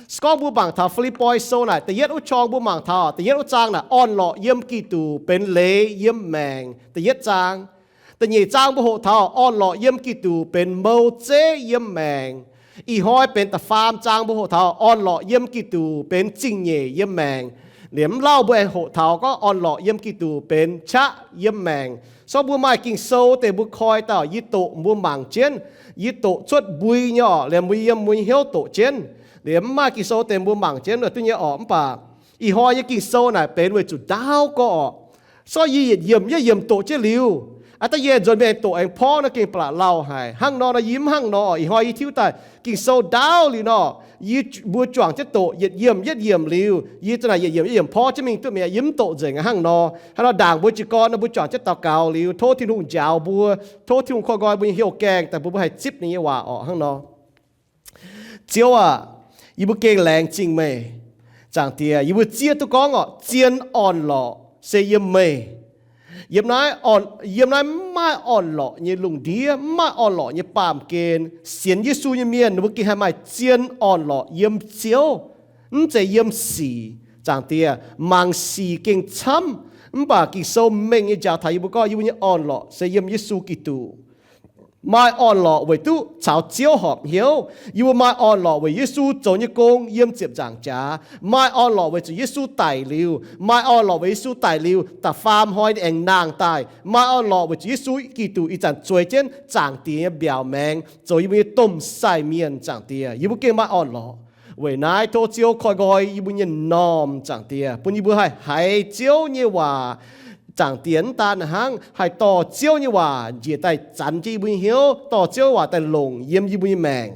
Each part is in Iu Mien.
Se gorngv mbuo mangc taux Fi^lipv^poi Sou naaic da'yietv wuov qorng, mbuo mangc taux da'yietv wuov zaang naaic, orn-lorqc yiem Giduc benx leiz yiem maengc, da'yietv zaang. Da'nyeic zaang mbuo hoqc taux orn-lorqc yiem Giduc benx mou zeiv yiem maengc. Ih hnoi benx da'faam zaang mbuo hoqc taux orn-lorqc yiem Giduc benx zingh nyeic yiem maengc. Liemh mv lauh mbuo aengx hoqc taux gorngv orn-lorqc yiem Giduc benx qaqv yiem maengc. So mbuo maaih Ging-Sou deix mbuo koi daaih, yie doqc mbuo mangc jienv, yie doqc cuotv mbui nyei orqc, liemh mbuo yiem mbuo nyei hnyouv doqc jienv. Liemh mv maaih Ging-Sou deix mbuo mangc jienv duqv nyei orqc, mv baac ih hnoi nyei Ging-Sou naaic benx weic zuqc ndaauv gorx orqc. So yie yietc yiemc yietc yiemc doqc jienv liuz, a'daaih yie nzuonx mingh doqc aengx porv nor gengh ba'laqc lauh haic. Hnangv nor nor yie mv hnangv nor. Ih hnoi yie tiuv daaih Ging-Sou ndaauv liuz nor, yie, mbuo juangc jienv doqc yietc yiemc yietc yiemc liuz, yie za'naaic yietc yiemc yietc yiemc porv jienv mingh duqv mi'aqv. Yie mv doqc nzengc hnangv nor. Hnangv nor ndaangc mbuo jiez gorn nor mbuo juangc jienv daux gaux liuz, tov Tin-Hungh njaaux mbuo, tov Tin-Hungh korv nqoi mbuo nyei hnyouv gaengh daaih mbuo, mbuo haih zipv ninh nyei waac orqc hnangv nor. Ziouv aah, yie mbuo gengh laengz zingh meih, Zaangc Diex. Yie mbuo zieqv duqv gorngv orqc, zien orn-lorqc se yiem meih. Yiem naaiv, yiem naaiv mv maaih orn-lorqc nyei lungh ndiev, mv maaih orn-lorqc nyei baamh gen. Sienx Yesu nyei mienh ninh mbuo gengh haih maaih zien orn-lorqc yiem Ziouv, mv zeiz yiem sic, Zaangc Diex. Mangc sic gengh camv, mv baac Ging-Sou mengh nyei njaaux taux yie mbuo gorngv yie mbuo nyei orn-lorqc se yiem Yesu Giduc. Maaih orn-lorqc weic duqv caux Ziouv horpc hnyouv. Yie mbuo maaih orn-lorqc weic Yesu zoux nyei gong yiem ziepc nzaangc jaax. Maaih orn-lorqc weic zuqc Yesu daic liuz. Maaih orn-lorqc weic Yesu daic liuz da'faam hnoi ninh aengx nangh daaih. Maaih orn-lorqc weic zuqc Yesu Giduc ih zanc zueiz jienv Zaangc Diex nyei mbiaauc maengx zoux yie mbuo nyei domh sai mienh, Zaangc Diex. Yie mbuo gengh maaih orn-lorqc. Weic naaiv tov Ziouv korv nqoi yie mbuo nyei m'normh, Zaangc Diex, bun yie mbuo haih haiz Ziouv nyei waac. Zaangc Diex, mv daan hnangv, haih dorh Ziouv nyei waac njiec daaih zanx jienv yie mbuo nyei hnyouv, dorh Ziouv nyei waac daaih longc yiem yie mbuo nyei maengc,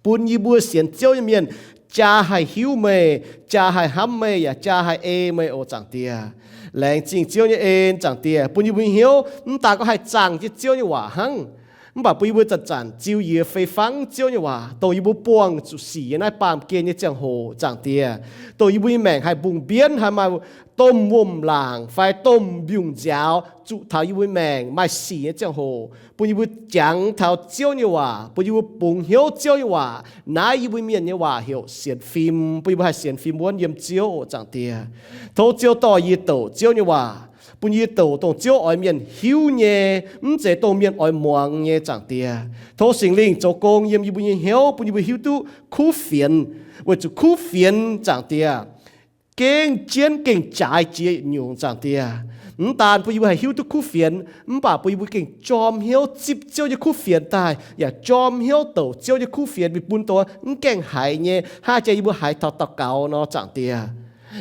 bun yie mbuo sienx Ziouv nyei mienh jaa haih hiuv meih, jaa haih hnamv meih, yaac jaa haih ei meih oc, Zaangc Diex. Laengz zingh Ziouv nyei en, Zaangc Diex, bun yie mbuo nyei hnyouv mv daan gorngv haih zaangh jienv Ziouv nyei waac hnangv, mv baac bun yie mbuo zanc-zanc ziux yie fei fangv Ziouv nyei waac, dongh yie mbuo buangh zuqc sic nyei naaiv baamh gen nyei ziangh hoc, Zaangc Diex, dongh yie mbuo nyei maengc haih mbungh mbienv, haih maaih domh wuom-laangc fai domh mbiungc nziaaux zuqc taux yie mbuo nyei maengc maaih sic nyei ziangh hoc, bun yie mbuo jangx taux Ziouv nyei waac, bun yie mbuo bungx hnyouv Ziouv nyei waac. Naaiv yie mbuo mienh nyei waac heuc sienx fim, bun yie mbuo haih sienx fim wuonv yiem Ziouv oc, Zaangc Diex. Tov Ziouv dorh yie douc Ziouv nyei waac, bun yie douc dongh Ziouv oix mienh hiuv nyei, mv zeiz dongh mienh oix muangx nyei, Zaangc Diex. Tov Singx Lingh zoux gong yiem yie mbuo nyei hnyouv, bun yie mbuo hiuv duqv kuv fienx, weic zuqc kuv fienx, Zaangc Diex, gengh jienv gengh jaaix jiex nyungc, Zaangc Diex. Mv daan bun yie mbuo haih hiuv duqv kuv fienx, mv baac bun yie mbuo gengh jorm hnyouv zipv Ziouv nyei kuv fienx daaih, yaac jorm hnyouv douc Ziouv nyei kuv fienx, mingh bun dongh mv gaengh haiz nyei, hnangv jiex yie mbuo haiz taux daux gaux nor, Zaangc Diex.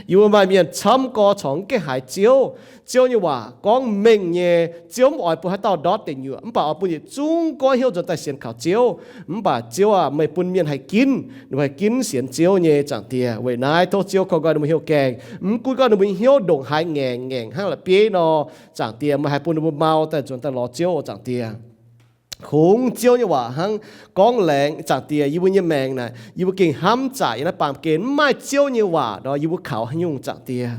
Yie mbuo maaih mienh camv gorx corc mv gaengh haiz Ziouv. Ziouv nyei waac gorngv mengh nyei, Ziouv mv oix bun haaix dauh ndortv deic nyuoqc, mv baac oix bun yietc zungv goiv hnyouv nzuonx daaih sienx kaux Ziouv. Mv baac Ziouv aah, meih bun mienh haih ginv, ninh mbuo haih ginv sienx Ziouv nyei, Zaangc Diex. Weic naaiv tov Ziouv korv nqoi ninh mbuo hnyouv gaengh, mv gunv gorngv ninh mbuo nyei hnyouv ndongc haaix ngaengc ngaengc hnangv la'bieiv nor, Zaangc Diex, meih haih bun ninh mbuo mau daaih nzuonx daaih lorz Ziouv oc, Zaangc Diex. Kungx Ziouv nyei waac hnangv gorngv laengz, Zaangc Diex, yie mbuo nyei maengc naaic, yie mbuo gengh hnamv zaqc yiem naaiv baamh gen, mv maaih Ziouv nyei waac nor, yie mbuo kaux haaix nyungc, Zaangc Diex?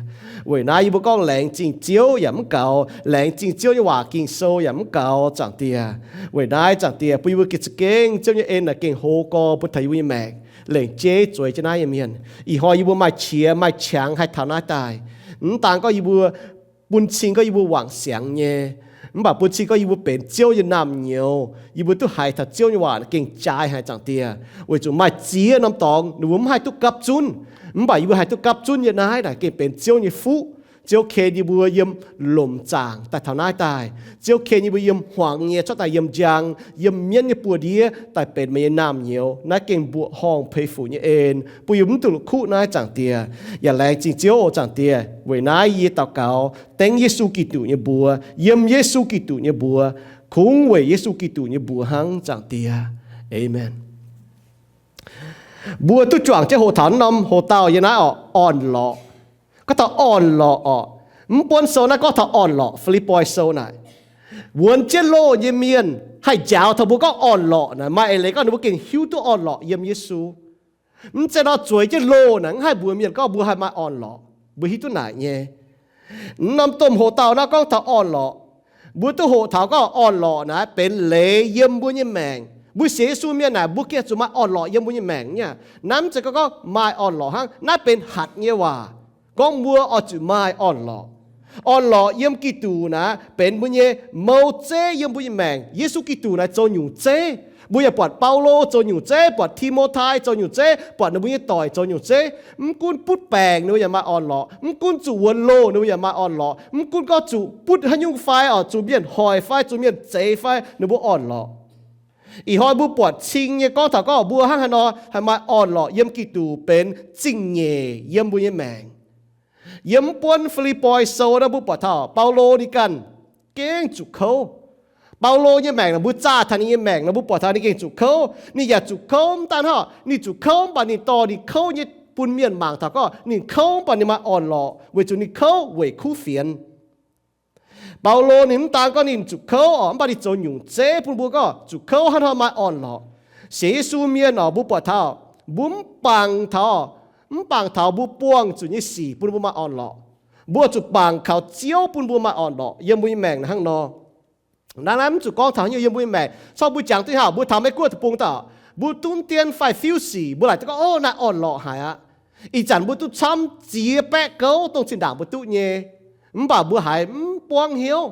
Weic naaiv yie mbuo gorngv laengz zingh Ziouv yaac mv gaux, laengz zingh Ziouv nyei waac Ging-Sou yaac mv gaux, Zaangc Diex. Weic naaiv, Zaangc Diex, bun yie mbuo gengh za'gengh Ziouv nyei en naaic gengh hoz gorx bun taux yie mbuo nyei maengc, lengc jeiv zueiz jienv naaiv nyei mienh. Ih hnoi yie mbuo maaih qiex maaih qangx haih taux naaiv daaih. Mv daan gorngv yie mbuo, bun cing gorngv yie mbuo wangc siangx nyei, mv baac bun cing gorngv yie mbuo benx Ziouv nyei naamh nyouz, yie mbuo duqv haiz taux Ziouv nyei waac gengh jaaix haic, Zaangc Diex. Weic zuqc maaih ziex norm dorngx ninh mbuo mv haih duqv gapv zunv, mv baac yie mbuo haih duqv gapv zunv nyei naaiv naaic gengh benx Ziouv nyei fuqv. Ziouv ken yie mbuo yiem lomc zaangc daaih taux naaiv daaih. Ziouv ken yie mbuo yiem hmuangx nyei cuotv daaih yiem njang, yiem mienv nyei buoz-ndiev daaih benx meih nyei naamh nyouz. Naaiv gengh mbuoqc horngh peix fuc nyei en, bun yie mv duqv la'kuqv naaiv, Zaangc Diex. Yaac laengz zingh Ziouv oc, Zaangc Diex. Weic naaiv yie daux gaux dengv Yesu Giduc nyei mbuox, yiem Yesu Giduc nyei mbuox, kungx weic Yesu Giduc nyei mbuox hnangv, Zaangc Diex. Aamen. Mbuo duqv juangc jienv hoqc taux norm hoc-dauh yiem naaiv orqc, orn-lorqc. Gorngv taux orn-lorqc orqc, mv buonv sou naaiv gorngv taux orn-lorqc. Fi^lipv^poi Sou naaic, wuonx jienv loh nyei mienh haih njaaux taux mbuo gorngv orn-lorqc naaic, maaih eix leiz gorngv ninh mbuo gengh hiuv duqv orn-lorqc yiem Yesu. Mv zeiz nor zueiz jienv loh naaic mv haih mbuox mienh gorngv mbuo haih maaih orn-lorqc. Mbuo hiuv duqv naaic nyei. Mv norm domh hoc-dauh naaiv gorngv taux orn-lorqc. Mbuo duqv hoqc taux gorngv orn-lorqc naaiv benx leiz yiem mbuo nyei maengc, Mbuo sienx Yesu mienh naaic, mbuo gengh zuqc maaih orn-lorqc yiem mbuo nyei maengc nyei. Naaiv mv zeiz gorngv maaih orn-lorqc hnangv. Naaiv benx hatc nyei waac, gorngv mbuo oix zuqc maaih orn-lorqc. Orn-lorqc yiem Giduc naaiv benx mbuo nyei mouz zeiv yiem mbuo nyei maengc. Yesu Giduc naaiv zoux nyungc zeiv. Mbuo yaac buatc Baulo zoux nyungc zeiv, buatc Ti^mo^tai zoux nyungc zeiv, buatc ninh mbuo nyei doic zoux nyungc zeiv. Mv gunv butv baengc ninh mbuo yaac maaih orn-lorqc. Mv gunv zuqc wuonx loh ninh mbuo yaac maaih orn-lorqc. Mv gunv gorngv zuqc butv haaix nyungc fai oc, zuqc mienh hoic fai zuqc mienh zeix fai ninh mbuo orn-lorqc. Ih hnoi mbuo buatc cing nyei gorngv taux gorngv mbuo hnangv haaix nor haih maaih orn-lorqc yiem Giduc benx zingh nyeic yiem mbuo nyei maengc. Yiem mv buonv Fi^lipv^poi Sou naaiv mbuo buatc taux Baulo ninh ganh gengh zuqc kouv. Baulo nyei maengc naaic mbuo zaah taux ninh nyei maengc naaic mbuo buatc taux ninh gengh zuqc kouv. Ninh yaac zuqc kouv mv daan hnangv, ninh zuqc kouv mv baac ninh dorh ninh kouv nyei bun mienh mangc taux gorngv ninh kouv mv baac ninh maaih orn-lorqc weic zuqc ninh kouv weic kuv fienx. Baulo ninh mv daan gorngv ninh zuqc kouv oc, mv baac ninh zoux nyungc zeiv bun mbuo gorngv zuqc kouv hnangv hnoi maaih orn-lorqc. Sienx Yesu mienh oc, mbuo buatc taux mbuo mv bangc taux, mv bangc taux mbuo buangh zuqc nyei sic bun mbuo maaih orn-lorqc. Mbuo zuqc bangc kaux Ziouv bun mbuo maaih orn-lorqc yiem mbuo nyei maengc hnangv nor. Naaiv naaiv mv zuqc gorngv taux haaix nyungc yiem mbuo nyei maengc. Corc mbuo jangx duqv haaix, mbuo taux Meiv Guoqv deic-bung daaih, mbuo dunv dien fai fiuv sic, mbuo laaic duqv gorngv, ov, naaiv orn-lorqc haic aqv. Ih zanc mbuo duqv camv ziex baeqv gouv dongh zinh ndaangc mbuo duqv nyei, mv baac mbuo haiz mv buangv hnyouv.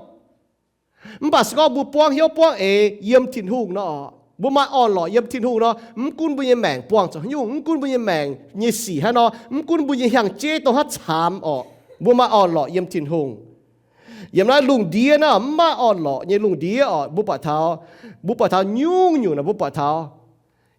Mv baac se gorngv mbuo buangv hnyouv buangv eix yiem Tin-Hungh nor, mbuo maaih orn-lorqc yiem Tin-Hungh nor, mv gunv mbuo nyei maengc buangh zuqc haaix nyungc, mv gunv mbuo nyei maengc nyei sic haaix nor, mv gunv mbuo nyei hnyangx-jeiv dongh haaix camx oc, mbuo maaih orn-lorqc yiem Tin-Hungh. Yiem naaiv lungh ndiev naaiv mv maaih orn-lorqc nyei lungh ndiev oc, mbuo buatc taux, mbuo buatc taux nyungc-nyungc naaic mbuo buatc taux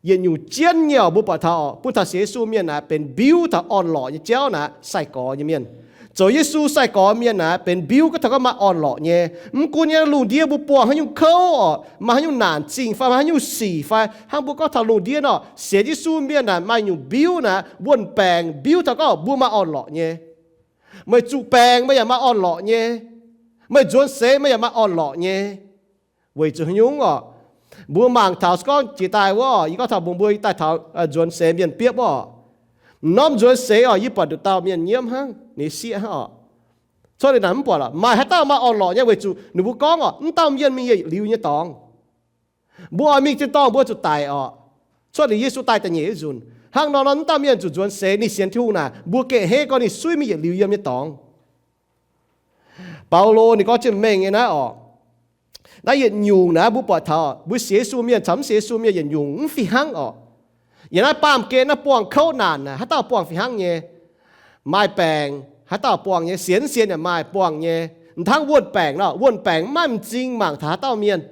yietc nyungc jienv nyei oc, mbuo buatc taux oc, bun taux sienx Yesu mienh naaic benx mbiuv taux orn-lorqc nyei jauv naaic sai-gorx nyei mienh. Zoux Yesu sai-gorx mienh naaic benx mbiuv gorngv taux gorngv maaih orn-lorqc nyei. Mv gunv nyei lungh ndiev mbuo buangh haaix nyungc kouv oc, maaih haaix nyungc naanc zingh fai maaih haaix nyungc sic fai hnangv, mbuo gorngv taux lungh ndiev nor, sienx Yesu mienh naaic maaih nyungc mbiuv naaic, wuon-baengc mbiuv taux gorngv mbuo maaih orn-lorqc nyei. Meih zuqc baengc meih yaac maaih orn-lorqc nyei. Meih nzuonx seix meih yaac maaih orn-lorqc nyei. Weic zuqc haaix nyungc oc? Mbuo mangc taux se gorngv jiex daaih wuov oc, yie gorngv taux mbuox mbuo daaih taux nzuonx seix mienh biopv wuov oc. M'normh nzuonx seix oc, yie buatc nduqc dauh mienh nyiemv hnangv, ninh sieqv hnangv oc. Cuotv liuz naaic mv buatc oc, maaih haaix dauh maaih orn-lorqc nyei weic zuqc ninh mbuo gorngv oc, mv dauh mienh mingh yietc liuz nyei dorngx. Mbuo oix mingh tin-dorngh mbuo zuqc daic oc. Cuotv liuz Yesu daaih da'nyeic nzunc. Hnangv nor nor mv dauh mienh zuqc nzuonx seix, ninh sienx Tin-Hungh naaic, mbuo gengh henv gorngv ninh suiv mingh yietc liuz yiem nyei dorngx. Baulo ninh gorngv jienv mengh nyei naaiv oc. Naaiv yietc nyungc naaiv mbuo buatc taux mbuo sienx Yesu mienh caux mv sienx Yesu mienh yietc nyungc mv fih hnangv oc. Yiem naaiv baamh gen naaiv buangh kouv naanc naaic, haaix dauh buangh fih hnangv nyei? Maaih baengc, haaix dauh buangh nyei? Sienx mv sienx yaac maaih buangh nyei. Hnangv wuon-baengc nor, wuon-baengc maiv m'zing mangc taux haaix dauh mienh.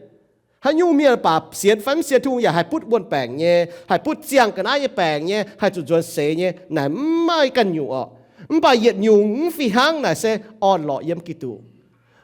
Haaix nyungc mienh baac sienx fai mv sienx Tin-Hungh yaac haih butv wuon-baengc nyei, haih butv ziangh ga'naaiv nyei baengc nyei, haih zuqc nzuonx seix nyei, naaic mv maaih ganh nyungc oc. Mv baac yietc nyungc mv fih hnangv naaic se orn-lorqc yiem Giduc.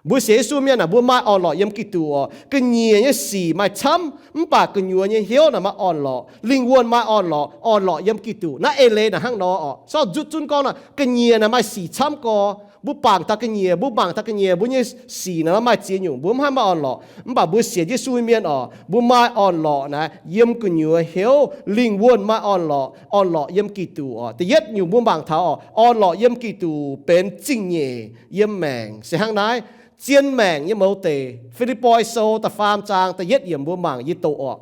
Mbuo sienx Yesu mienh naaic, mbuo maaih orn-lorqc yiem Giduc oc. Ga'nyiec nyei sic maaih camv, mv baac gu'nyuoz nyei hnyouv naaic maaih orn-lorqc. Lingh wuonh maaih orn-lorqc, orn-lorqc yiem Giduc. Naaiv eix leiz naaic hnangv nor oc. Sortv nzutv zunv gorngv naaic, ga'nyiec naaic maaih sic camv gorx. Mbuo bangc taux ga'nyiec, mbuo mangc taaix ga'nyiec, mbuo nyei sic naaic maaih ziex nyungc, mbuo mv haih maaih orn-lorqc. Mv baac mbuo sienx Yesu mienh oc, mbuo maaih orn-lorqc naaic yiem gu'nyuoz hnyouv. Lingh wuonh maaih orn-lorqc, orn-lorqc yiem Giduc oc. Da'yietv nyungc mbuo mangc taux oc, orn-lorqc yiem Giduc benx zingh nyeic yiem maengc se hnangv naaiv. Zien maengc nyei mouz deic. Fi^lipv^poi Sou da'faam zaang da'yietv yiemc mbuo mangc, yie doqc oc.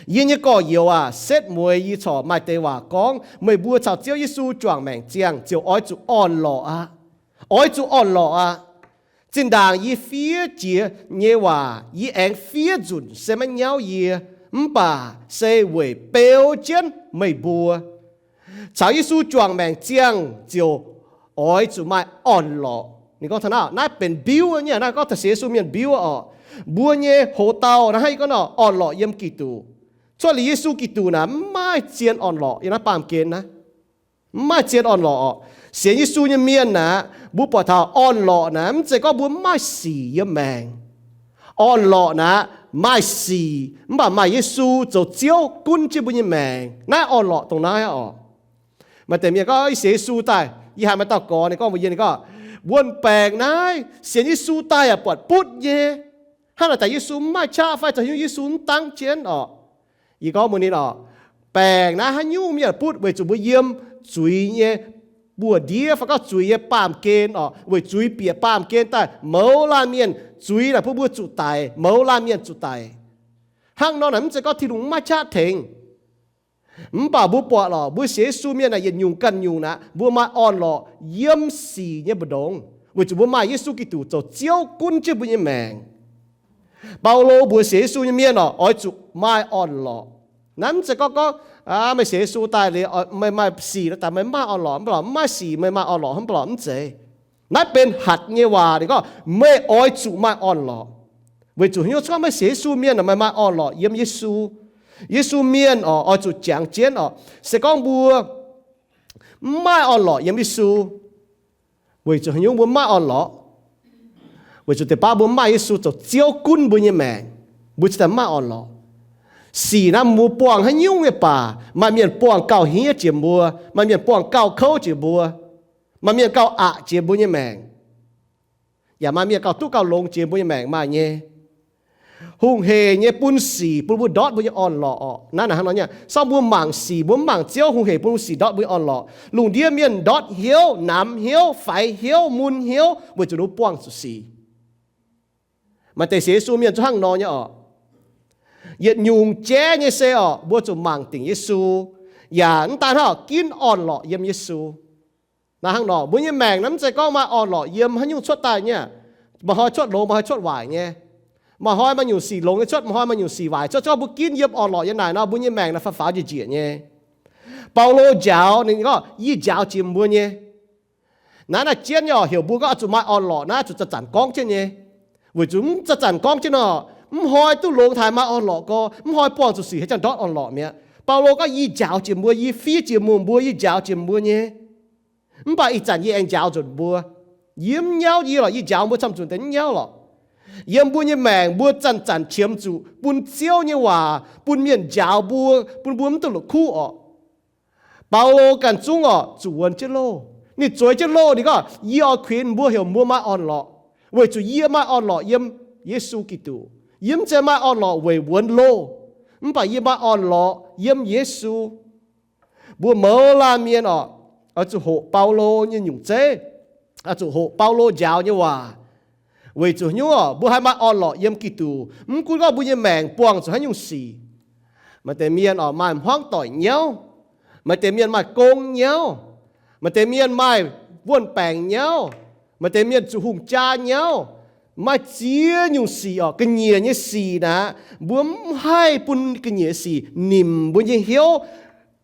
Yie nyei gorx-youz aac, setv mueiz yie corc maaih deix waac gorngv meih mbuo caux Ziouv Yesu juangc maengc ziangh ziouc oix zuqc orn-lorqc aqv. Oix zuqc orn-lorqc aqv. Zinh ndaangc yie fiev jiex nyei waac yie aengx fiev nzunc se maiv nyauv yie, mv baac se weic beu jienv meih mbuo. Caux Yesu juangc maengc ziangh ziouc oix zuqc maaih orn-lorqc. Ninh gorngv taux naaiv, naaiv benx mbiuv nyei, naaiv gorngv taux sienx Yesu mienh mbiuv oc. Mbuo nyei hoz dauh naaiv hnangv yie gorngv nor, orn-lorqc yiem Giduc. Cuotv liuz Yesu Giduc naaiv mv maaih zien orn-lorqc yiem naaiv baamh gen naaiv. Mv maaih zien orn-lorqc oc. Sienx Yesu nyei mienh naaic, mbuo buatc taux orn-lorqc naaic mv zeiz gorngv mbuo mv maaih sic yiem maengc. Orn-lorqc naaic maaih sic, mv baac maaih Yesu zoux Ziouv gunv jienv mbuo nyei maengc. Naaiv orn-lorqc dongh naaiv oc. Maaih deix mienh gorngv, yie sienx Yesu daaih, yie haiz maaih dauh gorx ninh gorngv mbuox yie, ninh gorngv, wuon-baengc naaiv sienx Yesu daaih yaac buatc butv nyei. Hnangv naaic daaih Yesu mv maaih qaqv fai zoux haaix nyungc Yesu mv dangv jienv oc. Yie gorngv mbuox ninh oc, baengc naaiv haaix nyungc mienh butv weic zuqc mbuo yiem zuiz nyei buoz-ndiev fai gorngv zuiz nyei baamh gen oc, weic zuiz bieqc baamh gen daaih mouz laanh mienh, zuiz naaic bun mbuo zuqc daic, mouz laanh mienh zuqc daic. Hnangv nor naaic mv zeiz gorngv Tin-Hungh mv maaih qaqv tengx. Mv baac mbuo buatc lorqc, mbuo sienx Yesu mienh naaic yietc nyungc ganh nyungc naaic, mbuo maaih orn-lorqc yiem sic nyei mbu'ndongx, weic zuqc mbuo maaih Yesu Giduc zoux Ziouv gunv jienv mbuo nyei maengc. Baulo mbuox sienx Yesu nyei mienh orqc, oix zuqc maaih orn-lorqc. Naaiv mv zeiz gorngv gorngv, aa, meih sienx Yesu daaih liuz, meih maaih sic daaih meih maaih orn-lorqc, mv baac mv maaih sic meih maaih orn-lorqc, mv baac mv zeiz. Naaiv benx hatc nyei waac, ninh gorngv meih oix zuqc maaih orn-lorqc. Weic zuqc hnyouv cuotv meih sienx Yesu mienh, meih maaih orn-lorqc yiem Yesu. Yesu mienh orqc, oix zuqc jangx jienv orqc. Se gorngv mbuo mv maaih orn-lorqc yiem Yesu, weic zuqc hnyouv mbuo mv maaih orn-lorqc, weic zuqc deix baav mbuo mv maaih Yesu zoux Ziouv gunv mbuo nyei maengc, mbuo cingx daaih mv maaih orn-lorqc. Sic naaiv mbuo buangh haaix nyungc nyei baac, maaih mienh buangh gauh hniev jiex mbuo, maaih mienh buangh gauh kouv jiex mbuo, maaih mienh gauh aqc jiex mbuo nyei maengc, yaac maaih mienh gauh duqv gauh longx jiex mbuo nyei maengc maaih nyei. Hungh heic nyei bun sic bun mbuo ndortv mbuo nyei orn-lorqc orqc. Naaiv naaic hnangv nor nyei, se gorngv mbuo mangc sic, mbuo mv mangc Ziouv, hungh heic bun mbuo sic ndortv mbuo nyei orn-lorqc. Lungh ndiev mienh ndortv hnyouv, namx hnyouv, faix hnyouv, mun hnyouv, weic zuqc ninh mbuo buangh zuqc sic. Maaih deix sienx Yesu mienh zuqc hnangv nor nyei orqc. Yietc nyungc jaiv nyei se orqc, mbuo zuqc mangc dingc Yesu, yaac mv daan hnangv ginv orn-lorqc yiem Yesu. Naaiv hnangv nor, mbuo nyei maengc naaiv mv zeiz gorngv maaih orn-lorqc yiem haaix nyungc cuotv daaih nyei. Maaih hnoi cuotv longx, maaih hnoi cuotv waaic nyei. Maaih hnoi maaih nyungc sic longx nyei cuotv, maaih hnoi maaih nyungc sic waaic cuotv. Se gorngv mbuo ginv yiem orn-lorqc nyei naaic nor, mbuo nyei maengc naaic faaux-faaux njiec njiec nyei. Baulo njaaux ninh gorngv, yie njaaux jiex mbuo nyei. Naaiv naaiv jienv nyei orqc, heuc mbuo gorngv oix zuqc maaih orn-lorqc naaiv, zuqc zanc-zanc gorngv jienv nyei. Weic zuqc mv zanc-zanc gorngv jienv nor, mv hnoi duqv longx taaih maaih orn-lorqc gorx, mv hnoi buangh zuqc sic haaix jangx ndortv orn-lorqc mi'aqv. Baulo gorngv, yie njaaux jiex mbuo, yie fiev jiex mbuo, mbuo, yie njaaux jiex mbuo nyei. Mv baac ih zanc yie aengx njaaux nzunc mbuo. Yie mv nyauv yie lorqc, yie njaaux mbuo camv nzunc deix mv nyauv lorqc. Yiem mbuo nyei maengc mbuo zanc-zanc qiemx zuqc bun Ziouv nyei waac, bun mienh njaaux mbuo, bun mbuo mv duqv la'kuqv orqc. Baulo ganh zungv orqc, zuqc wuonx jienv loh. Ninh zueiz jienv loh, ninh gorngv, yie oix kuinx mbuo heuc mbuo maaih orn-lorqc, weic zuqc yie maaih orn-lorqc yiem Yesu Giduc. Yie mv zeiz maaih orn-lorqc weic wuonx loh, mv baac yie maaih orn-lorqc yiem Yesu. Mbuo mouz laanh mienh orqc, oix zuqc hoqc Baulo nyei nyungc zeiv, oix zuqc hoqc Baulo njaaux nyei waac. Weic zuqc haaix nyungc orqc, mbuo haih maaih orn-lorqc yiem Giduc, mv gunv gorngv mbuo nyei maengc buangh zuqc haaix nyungc sic. Maaih deix mienh orqc maaih hmuangv doic nyauv, maaih deix mienh maaih gong nyauv, maaih deix mienh maaih wuon-baengc nyauv, maaih deix mienh zuqc hungh jaa nyauv. Maaih ziex nyungc sic orqc, ga'nyiec nyei sic naaic, mbuo mv haih bun ga'nyiec sic nimc mbuo nyei hnyouv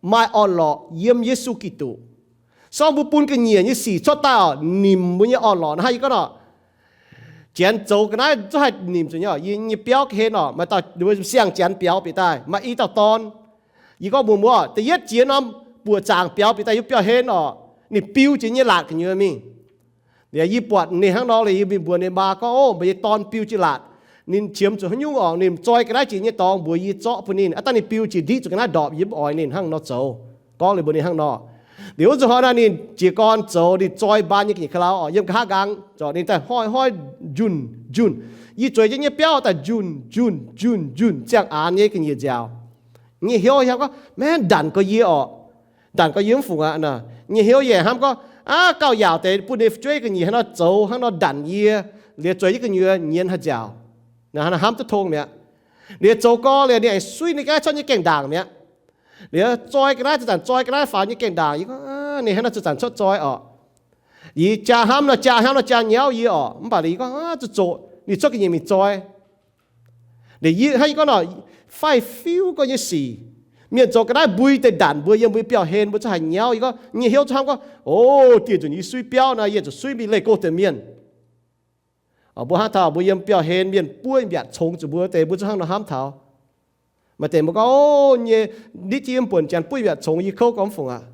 maaih orn-lorqc yiem Yesu Giduc. Se gorngv mbuo bun ga'nyiec nyei sic cuotv daaih orqc, nimc mbuo nyei orn-lorqc naaic, yie gorngv orqc, janx zoux ga'naaiv zungv haih nimc zuqc nyei orqc. Yie nyei biauv ga'hlen orqc, maaih dauh siang-janx biaux bieqc daaih, maaih i dauh dorn. Yie gorngv mbuox mbuo, da'yietv jiex norm buoqc zaangc biaux bieqc daaih yiem biauv-hlen orqc, ninh biu jiex nyei laatc gu'nyuoz mingh. Liuz yie buatc ninh hnangv nor, liuz yie mingh mbuox ninh maa gorngv, Ov, meih nyei dorn biu jiex laatc. Ninh qiemx zuqc haaix nyungc orqc? Ninh zoi ga'naaiv jiex nyei dorngx mbuox yie zorqv bun ninh. Aav dangh ninh biu jiex ndiqv zuqc ga'naaiv ndorpc, yie mv oix ninh hnangv nor zoux. Gorngv liuz mbuox ninh hnangv nor. Liuz wuov zanc hnoi naaiv ninh jiez gorn zoux, ninh zoi mbaan nyei ga'nyiec ka'lauh orqc, yiem nqa'haav nqaang zorc ninh daaih hnoi-hnoi njunh njunh. Yie zueiz jienv nyei biauv daaih njunh njunh njunh njunh ziangh aanx nyei ga'nyiec nziaauc. Nyei hnyouv yie hnamv gorngv, Maengx ndanc gorx yie orqc. Ndanc gorx yie mv fungc aqv nor. Nyei hnyouv yie hnamv gorngv, Aav, gauh yaauc deix bun ninh fu'jueiv ga'nyiec haaix nor zoux, hnangv nor ndanc yie. Liuz zueiz jienv gu'nyuoz nyienz haaix nziaauc. Hnamv duqv tong mi'aqv. Liuz zoux gorx liuz ninh aengx suiv ninh ga'naaiv cuotv nyei gaengh ndaangc mi'aqv. Liuz zoi ga'naaiv, zanc-zanc zoi ga'naaiv faaux nyei gaengh ndaangc, yie gorngv, Ninh hnangv nor zanc-zanc cuotv zoi orqc. Yie jaa hnamv nor jaa, hnamv nor jaa nyauv yie orqc. Mv baac yie gorngv, Zuqc zoqc ninh cuotv ga'nyiec mingh zoi. Liuz yie hnangv yie gorngv nor, faix-fiuv gorx nyei sic. Mienh zoux ga'naaiv mbui deix ndanc mbuo yiem mbuo biauv-hlen, mbuo zungv haih nyauv. Yie gorngv nyei hnyouv zungv hnamv gorngv, O, dieh nzunc yie suiv biauv nor, yie zuqc suiv mingh leih go deix mienh. Mbuo hnamv taux mbuo yiem biauv-hlen mienh buov mbiaatc congx zuqc mbuo deix, mbuo zungv hnangv nor hnamv taux. Maaih deix mbuo gorngv, O, nyei nitv jienv yiem buonc janx buov mbiaatc congx, yie kouv gorngv mv fungc aqv.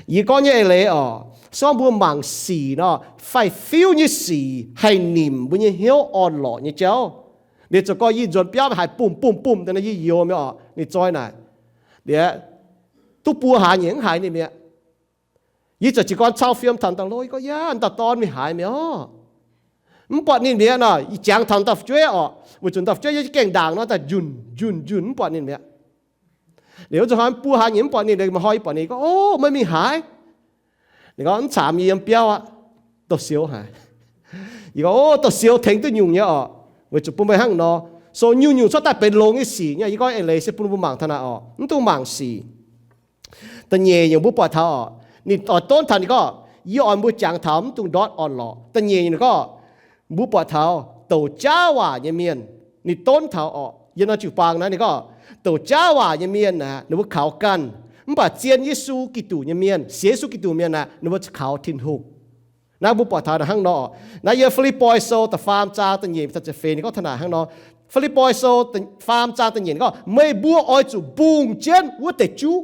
Yie gorngv nyei eix leiz orqc, se gorngv mbuo mangc sic nor, faix-fiuv nyei sic haih nimc mbuo nyei hnyouv orn-lorqc nyei jauv. Liuz zoux gorx yie nzuonx biauv haiz bumh bumh bumh daaih nor, yie youx mi'aqv orqc, ninh zoi naaic. Liuz duqv buo hlaax nyei mv haiz ninh mi'aqv. Yie ziouc jiez gorn cau fiem taux dauh lo, yie gorngv, Yaac dauh dorn mingh haaix mi'aqv orqc? Mv buatc ninh mi'aqv nor, yie jangx taux dauh fu'jueiv orqc, weic zuqc dauh fu'jueiv yiem gaengh ndaangc nor daaih njunh njunh njunh, mv buatc ninh mi'aqv. Liuz wuov zanc hnoi buo hlaax nyei mv buatc ninh, liuz maaih hnoi yie buatc ninh, yie gorngv, O, meih mingh haaix? Ninh gorngv, Mv caamx, yie yiem biauv aqv. Douh siou haic. Yie gorngv, O, douh siou tengx duqv nyungc nyei orqc, weic zuqc bun meih hnangv nor. So nyungc-nyungc cuotv daaih benx longx nyei sic nyei. Yie gorngv eix leiz se bun mbuo mangc taux naaiv oc, mv dungx mangc sic. Da'nyeic nyungc mbuo buatc taux oc, ninh oix donv taux ninh gorngv, yie oix mbuo jangx taux mv dungx ndortv orn-lorqc. Da'nyeic ninh gorngv, mbuo buatc taux douc jaav waac nyei mienh, ninh donv taux oc, yiem norm jiu-baang naaiv ninh gorngv, douc jaav waac nyei mienh aeqv, ninh mbuo kaux ganh, mv baac zien Yesu Giduc nyei mienh, sienx Yesu Giduc mienh aeqv, ninh mbuo kaux Tin-Hungh. Naaiv mbuo buatc taux naaic hnangv nor. Naaiv yiem Fi^lipv^poi Sou da'faam zaang da'nyeic taux ziepc feix ninh gorngv taux naaic hnangv nor. Fi^lipv^poi Sou faam zaang da'nyeic ninh gorngv, meih mbuo oix zuqc mbungh jienv wuov deix juv.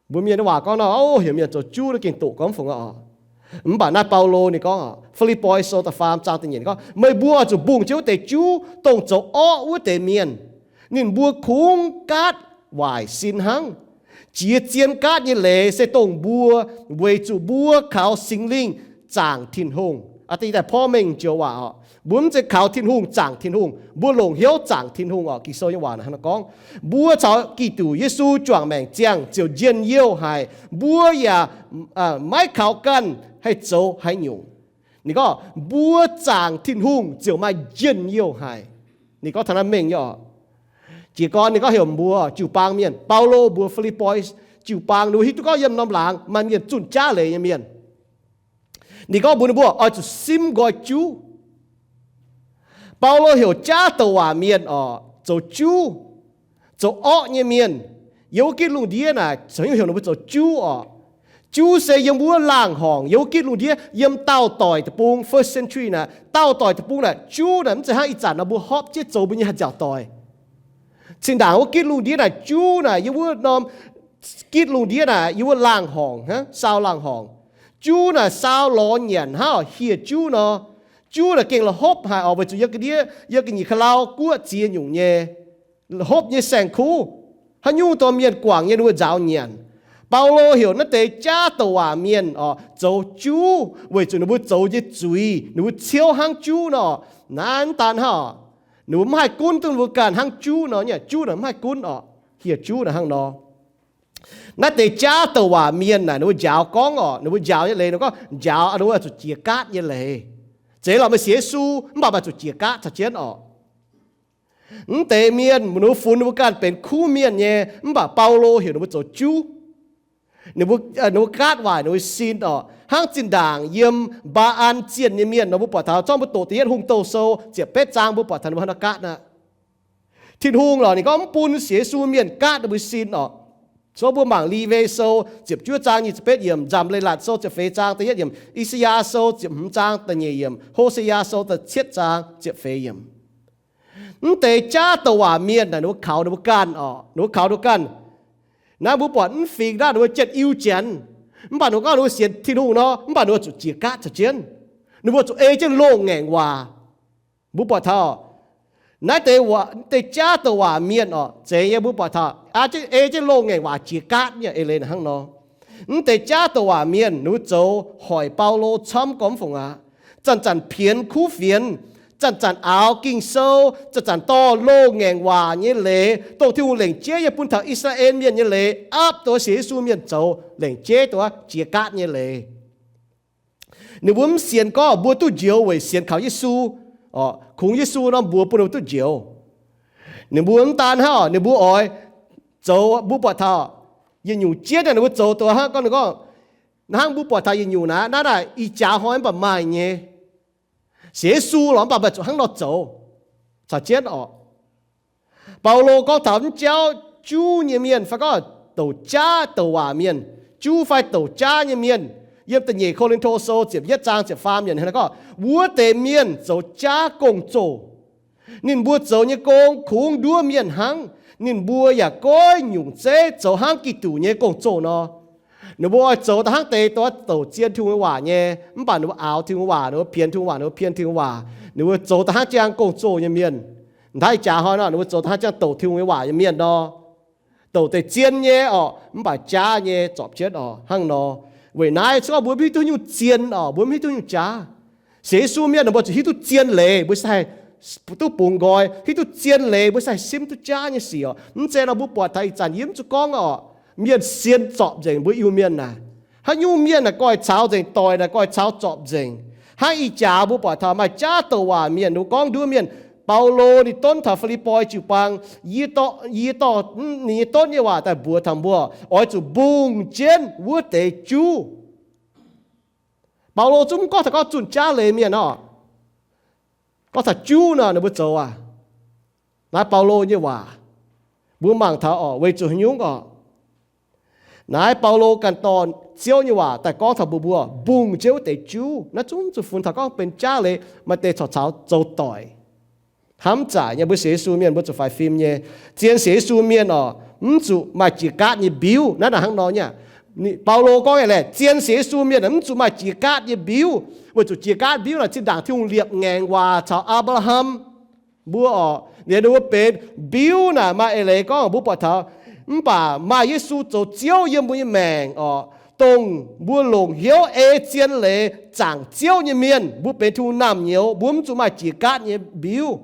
Mbuo mienh nyei waac gorngv nor, o, heuc mienh zoux juv naaiv gengh doqc gorngv fungc oc. Mv baac naaiv Baulo ninh gorngv, Fi^lipv^poi Sou da'faam zaang da'nyeic ninh gorngv, meih mbuo oix zuqc mbungh jienv wuov deix juv, dongh zoux orqv wuov deix mienh. Ninh mbuo kungx gaatv waaic sin hnangv. Jiex zien gaatv nyei leiz se dongh mbuo, weic zuqc mbuo kaux Singx Lingh zaangc Tin-Hungh. Aa, da'nyeic daaih porv mengh joux waac oc. Mbuo mv zeiz kaux Tin-Hungh zaangc Tin-Hungh, mbuo longc hnyouv zaangc Tin-Hungh oc. Ging-Sou nyei waac hnangv nor gorngv, mbuo caux Giduc Yesu juangc maengc ziangh ziouc njien-youh haic. Mbuo yaac maiv kaux ganh haih zoux haaix nyungc. Ninh gorngv mbuo zaangc Tin-Hungh ziouc maaih njien-youh haic. Ninh gorngv taux naaiv mengh nyei oc. Jiez gorn ninh gorngv heuc mbuo jiu-baang mienh, Baulo mbuox Fi^lipv^poi jiu-baang, ninh mbuo hiuv duqv gorngv yiem norm laangz maaih mienh zunh jaav leiz nyei mienh. Ninh gorngv mbuox ninh mbuo oix zuqc simv nqoi juv. Baulo heuc jaav douc waac mienh oc zoux juv, zoux orqv nyei mienh. Yiem wuov gitv lungh ndiev naaic, caux heuc ninh mbuo zoux juv oc. Juv se yiem wuov laangh horngc, yiem wuov gitv lungh ndiev, yiem daauh doic deic-bung, first century naaic, daauh doic deic-bung naaic, juv naaic mv zeiz hnangv ih zanc nor mbuo hopv jienv zoux mbuo nyei haaix nziaauc doic. Cin-ndaangc wuov gitv lungh ndiev naaic juv naaic yiem wuov norm gitv lungh ndiev naaic yiem wuov laangh horngc hnangv, saau laangh horngc. Juv naaic saau lorz nyanc hnangv oc, hieh juv nor. Juv naaic gengh la'hopv haic oc, weic zuqc yiem ga'ndiev, yiem ga'nyiec ka'lau guoqv ziex nyungc nyei, la'hopv nyei saeng-kuv. Haaix nyungc dorh mienh guangc nyei ninh mbuo nzaaux nyanc. Baulo heuc naaiv deix jaav douc waac mienh oc zoux juv weic zuqc ninh mbuo zoux nyei zuiz ninh mbuo ciouv hnangv juv nor. Naaiv mv daan hnangv oc, ninh mbuo mv haih gunv duqv ninh mbuo ganh hnangv juv nor. Juv naaic mv haih gunv oc, hieh juv naaic hnangv nor. Naaiv deix jaav douc waac mienh naaic ninh mbuo njaaux gorngv oc, ninh mbuo njaaux nyei leiz ninh gorngv njaaux ninh mbuo zuqc jiex gaatv nyei leiz. Zeiz lorqc meih sienx Yesu mv baac maaih zuqc jiex gaatv caux jienv oc. Mv deix mienh ninh mbuo funx ninh mbuo ganh benx kuv mienh nyei, mv baac Baulo heuc ninh mbuo zoux juv. Ninh mbuo gaatv waaic ninh mbuo sin oc. Hnangv zinh ndaangc yiem Mbaa^an zienh nyei mienh nor mbuo buatc taux, zorqv mbuo doqc da'yietv Hungh Douh Sou ziepc betv zaang mbuo buatc taux ninh mbuo hnangv nor gaatv aqv. Tin-Hungh lorqc ninh gorngv mv bun sienx Yesu mienh gaatv ninh mbuo sin oc. Zorqv mbuo mangc Liwe Sou ziepc juov zaang nyic ziepc betv yiemc, Nzamc Leiz-Latc Sou ziepc feix zaang da'yietv yiemc, I^saa^yaa Sou ziepc hmz zaang da'nyeic yiemc, Ho^se^yaa Sou da'cietv zaang ziepc feix yiemc. Mv deix jaav douc waac mienh naaic ninh mbuo kaux ninh mbuo ganh oc, ninh mbuo kaux ninh mbuo ganh. Naaiv mbuo buatc mv fingx naaiv ninh mbuo jienv iu janx, mv baac ninh mbuo gorngv ninh mbuo sienx Tin-Hungh nor, mv baac ninh mbuo zuqc jiex gaatv caux jienv. Ninh mbuo zuqc ei jienv loz-ngaengc waac. Mbuo buatc taux naaiv deix, deix jaav douc waac mienh oc, zeiz nyei mbuo buatc taux aa, ei jienv loz-ngaengc waac jiex gaatv nyei eix leiz naaic hnangv nor. Mv deix jaav douc waac mienh ninh mbuo zoux hoic Baulo camv gormx fungc aqv. Zanc-zanc pienx kuv fienx, zanc-zanc aaux Ging-Sou, zanc-zanc dorh loz-ngaengc waac nyei leiz, dongh Tin-Hungh lengc jeiv nyei bun taux I^saa^laa^en Mienh nyei leiz, aapv dongh sienx Yesu mienh zoux lengc jeiv dongh jiex gaatv nyei leiz. Ninh mbuo mv sienx gorngv mbuo duqv njoux weic sienx kaux Yesu, kungx Yesu nor mbuox bun ninh mbuo duqv njoux. Ninh mbuo mv daan hnangv, ninh mbuo oix zoux, mbuo buatc taux yietc nyungc jienv ninh mbuo zoux dongh hnangv gorngv, ninh gorngv, hnangv mbuo buatc taux yietc nyungc naaiv, naaiv naaic ih jaax hnoi mv baac maaih nyei. Sienx Yesu lorqc mv baac maaih zuqc hnangv nor zoux caux jienv oc. Baulo gorngv taux mv jauv juv nyei mienh fai gorngv douc jaav douc waac mienh, juv fai douc jaav nyei mienh, yiem da'nyeic Ko^lin^to Sou ziepc yietv zaang ziepc faam yiemc gorngv, wuov deix mienh zoux jaav gong-zoh. Ninh mbuo zoux nyei gong kungx nduov mienh hnangv. Ninh mbuo yaac goiv nyungc zeiv zoux hnangv Giduc nyei gong-zoh nor. Ninh mbuo oix zoux da'hnangv deix douc zien Tin-Hungh nyei waac nyei, mv baac ninh mbuo aaux Tin-Hungh nyei waac, ninh mbuo pienx Tin-Hungh waac, ninh mbuo pienx Tin-Hungh waac. Ninh mbuo zoux da'hnangv jangx gong-zoh nyei mienh. Ntaiv jaax hnoi nor, ninh mbuo zoux da'hnangv jangx douc Tin-Hungh nyei waac nyei mienh nor. Douc deix zien nyei orqc, mv baac jaav nyei zorpc jienv orqc hnangv nor. Weic naaiv se gorngv mbuo mv hiuv duqv nyungc zien orqc, mbuo mv hiuv duqv nyungc jaav. Sienx Yesu mienh mbuo zuqc hiuv duqv zien leiz mbuo sai duqv bungx nqoi, hiuv duqv zien leiz mbuo sai simv duqv jaav nyei sic orqc. Mv zeiz nor mbuo buatc taux ih zanc yie mv zuqc gorngv orqc, mienh sien zorpc nzengc mbuo Iu-Mienh naaic. Haaix nyungc mienh naaic goiv caux nzengc, doic naaic goiv caux zorpc nzengc. Hnangv ih jaax mbuo buatc taux maaih jaav douc waac mienh, ninh mbuo gorngv nduov mienh, Baulo ninh donv taux Fi^lipv^poi jiu-baang, yie dorh, yie dorh ninh nyei donv nyei waac daaih mbuox taux mbuo, oix zuqc mbungh jienv wuov deix juv. Baulo zungv mv gorngv taux gorngv zunh jaav leiz mienh orqc. Gorngv taux juv nor ninh mbuo zoux aqv. Naaiv Baulo nyei waac, mbuo mangc taux orqc, weic zuqc haaix nyungc orqc? Naaiv Baulo ganh dorh Ziouv nyei waac daaih gorngv taux mbuo mbuo, mbungh jienv wuov deix juv. Naaiv zungv zuqc funx taux gorngv benx jaav leiz, maaih deix corc caux zoux doic. Hnamv zaaic nyei, mbuo sienx Yesu mienh mbuo zuqc faix fim nyei. Zien sienx Yesu mienh orqc, mv zuqc maaih jiex gaatv nyei mbiuv. Naaiv naaic hnangv nor nyei. Baulo gorngv nyei laeh, zien sienx Yesu mienh mv zuqc maaih jiex gaatv nyei mbiuv, weic zuqc jiex gaatv mbiuv naaic zinh ndaangc Tin-Hungh liepc ngaengc waac caux Apc^laa^ham mbuo orqc, ninh mbuo benx mbiuv naaic maaih eix leiz gorngv mbuo buatc taux. Mv baac maaih Yesu zoux Ziouv yiem mbuo nyei maengc orqc, dongh mbuo longc hnyouv ei zien leiz zaangc Ziouv nyei mienh, mbuo benx Tin-Hungh naamh nyouz, mbuo mv zuqc maaih jiex gaatv nyei mbiuv.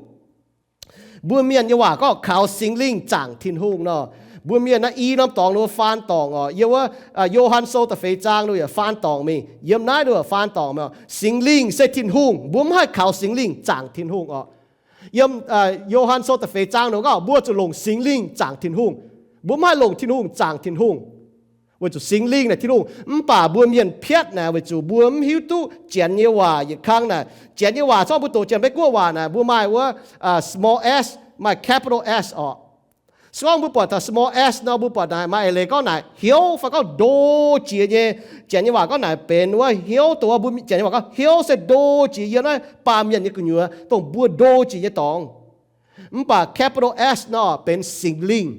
Mbuo mienh nyei waac gorngv kaux Singx Lingh zaangc Tin-Hungh nor. Mbuo mienh naaiv i norm dorngx ninh mbuo faan dorngc orqc. Yiem wuov Yo^han Sou da'feix zaang ninh mbuo yaac faan dorngc mingh. Yiem naaiv ninh mbuo faan dorngc mingh, Singx Lingh se Tin-Hungh, mbuo mv haih kaux Singx Lingh zaangc Tin-Hungh orqc. Yiem Yo^han Sou da'feix zaang ninh mbuo gorngv mbuo zuqc longc Singx Lingh zaangc Tin-Hungh. Mbuo mv haih longc Tin-Hungh zaangc Tin-Hungh, weic zuqc Singx Lingh naaic Tin-Hungh. Mv baac mbuo mienh piatv naaic weic zuqc mbuo mv hiuv duqv Janx nyei waac yietc kangv naaic. Janx nyei waac se gorngv mbuo doqc Janx-Meiv-Guoqv waac naaic mbuo maaih wuov small s, maaih capital S orqc. Se gorngv mbuo buatc taux small s nor mbuo buatc naaic maaih eix leiz gorngv naaic hnyouv fai gorngv ndo jiex nyei. Janx nyei waac gorngv naaic benx wuov hnyouv, dongh wuov mbuo Janx nyei waac gorngv hnyouv se ndo jiex yiem naaiv baamh mienh nyei gu'nyuoz, dongh mbuo ndo jiex nyei dorngx. Mv baac capital S nor benx Singx Lingh.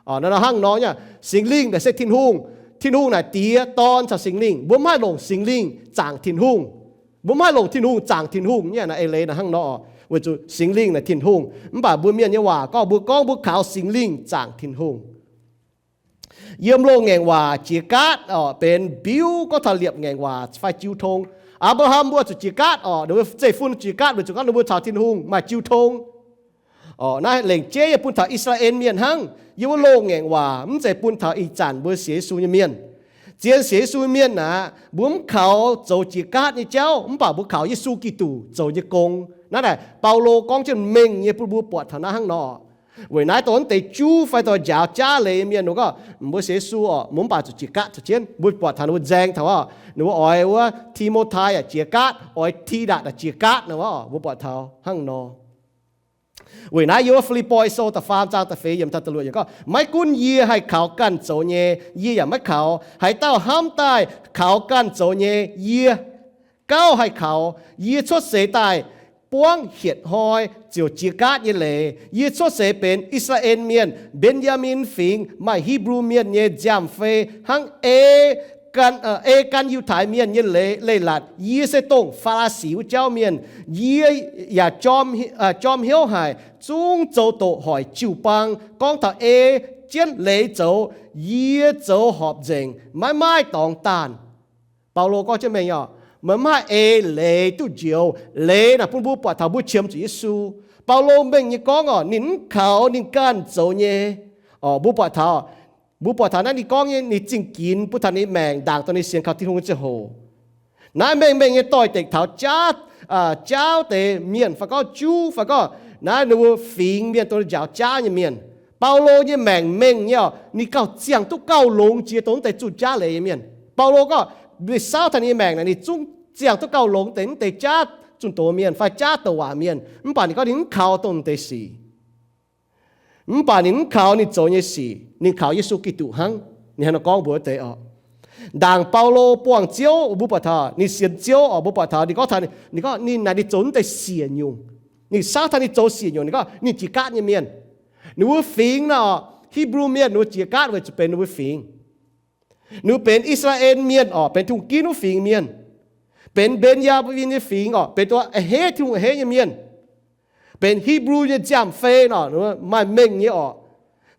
Nor hnangv nor nyei, Singx Lingh naaic se Tin-Hungh. Tin-Hungh naaic Diex, Dorn caux Singx Lingh. Mbuo mv haih longc Singx Lingh zaangc Tin-Hungh. Mbuo mv haih longc Tin-Hungh zaangc Tin-Hungh nyei. Naaiv eix leiz naaic hnangv nor, weic zuqc Singx Lingh naaic Tin-Hungh. Mv baac mbuo mienh nyei waac gorngv mbuo gorngv mbuo kaux Singx Lingh zaangc Tin-Hungh. Yiem loz-ngaengc waac jiex gaatv orqc, benx mbiuv gorngv taux liepc ngaengc waac fai jiu tong. Apc^laa^ham mbuo zuqc jiex gaatv orqc, ninh mbuo zeiv-fun jiex gaatv weic zuqc gorngv ninh mbuo caux Tin-Hungh maaih jiu tong. Orqc, naaiv lengc jeiv yie bun taux I^saa^laa^en Mienh hnangv. Yiem wuov loz-ngaengc waac, mv zeiz bun taux ih zanc mbuo sienx Yesu nyei mienh. Zien sienx Yesu mienh aqv, mbuo mv kaux zoux jiex gaatv nyei jauv, mv baac mbuo kaux Yesu Giduc zoux nyei gong. Naaiv naaic Baulo gorngv jienv mengh nyei bun mbuo buatc taux naaiv hnangv nor. Weic naaiv dongh naaiv deix juv fai dongh njaaux jaav leiz mienh ninh gorngv mbuo sienx Yesu orqc, mbuo mv baac zuqc jiex gaatv caux jienv. Mbuo buatc taux ninh mbuo nzaeng taux orqc, ninh mbuo oix wuov Ti^mo^tai yaac jiex gaatv, oix Ti^datc yaac jiex gaatv nor, mbuo buatc taux hnangv nor. Weic naaiv yiem wuov Fi^lipv^poi Sou da'faam zaang da'feix yiemc da'luoqc yiemc gorngv, maiv gunv yie haih kaux ganh zoux nyei, yie yaac maiv kaux. Haaix dauh hnamv daaih kaux ganh zoux nyei, yie gauh haih kaux. Yie cuotv seix daaih buangv hietc hnoi ziouc jiex gaatv nyei leiz. Yie cuotv seix benx I^saa^laa^en Mienh, Mben^yaa^min Fingx, maaih Hipv^lu Mienh nyei nziaamv-fei hnangv ei gan, ei gan Yiutai Mienh nyei leiz-latc. Yie se dongh Faa^laa^si wuov jauv mienh. Yie yaac jorm hnyouv haic, zungv zoux doqc hoic jiu-baang gorngv taux ei jienv leiz zoux. Yie zoux horpc nzengc, maiv maaih dorngx daanh. Baulo gorngv jienv mengh orqc, meih mv haih ei leiz duqv njoux. Leiz naaic bun mbuo buatc taux mbuo qiemx zuqc Yesu. Baulo mengh nyei gorngv orqc, ninh mv kaux ninh ganh zoux nyei. Orqc, mbuo buatc taux, mbuo buatc taux naaiv ninh gorngv nyei, ninh zingh ginx bun taux ninh maengc ndaangc dongh ninh sienx kaux Tin-Hungh nyei ziangh hoc. Naaiv mengh mengh nyei doix-dekc taux jaav, jaauv deix mienh fai gorngv juv fai gorngv naaiv ninh mbuo fingx mienh dongh njaaux jaav nyei mienh. Baulo nyei maengc mengh nyei orqc, ninh gauh ziangh duqv gauh longx jiex dongh mv deix zunh jaav leiz nyei mienh. Baulo gorngv ninh saauv taux ninh nyei maengc naaic ninh zungv ziangh duqv gauh longx deix mv deix jaav zunh doz mienh fai jaav douc waac mienh. Mv baac ninh gorngv ninh mv kaux dongh mv deix sic. Mv baac ninh mv kaux ninh zoux nyei sic, ninh kaux Yesu Giduc hnangv. Ninh hnangv nor gorngv mbuox deix orqc. Ndaangc Baulo buangh Ziouv, mbuo buatc taux ninh sienx Ziouv orqc, mbuo buatc taux ninh gorngv taux ninh gorngv ninh naaic ninh zoux mv deix siec nyungc. Ninh saauv taux ninh zoux siec nyungc, ninh gorngv ninh jiex gaatv nyei mienh. Ninh mbuo fingx naaic orqc, Hipv^lu Mienh ninh mbuo jiex gaatv weic zuqc benx ninh mbuo fingx. Ninh mbuo benx I^saa^laa^en Mienh orqc, benx Tin-Hungh ginv wuov fingx mienh. Benx Mben^yaa^min nyei fingx orqc, benx dongh a'hneiv Tin-Hungh a'hneiv nyei mienh. Benx Hipv^lu nyei nziaamv-fei nor, maaih mengh nyei orqc.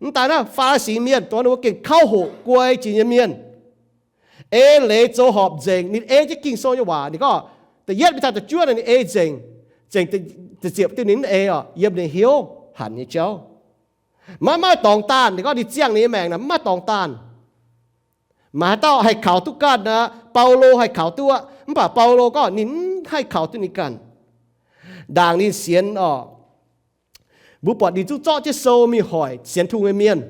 Mv daaih naaiv Faa^li^si Mienh dongh ninh mbuo gengh kauv hoqc guai jiex nyei mienh. Ei leiz zoux horpc nzengc, ninh ei jienv Ging-Sou nyei waac, ninh gorngv da'yietv mingh taux da'juov naaic ninh ei nzengc, zengc da'ziepc diuh ninh mv ei orqc, yiem ninh hnyouv hanc nyei jauv. Maiv maaih dorngx daanh, ninh gorngv ninh ziangh ninh nyei maengc naaic maiv maaih dorngx daanh. Maaih haaix dauh haih kaux duqv ganh aqv? Baulo haih kaux duqv aqv. Mv baac Baulo gorngv ninh mv haih kaux duqv ninh ganh. Ndaangc ninh sienx orqc, Mbuo buatc ninh zungv zorqv jienv sou mingh hoic sienx Tin-Hungh nyei mienh.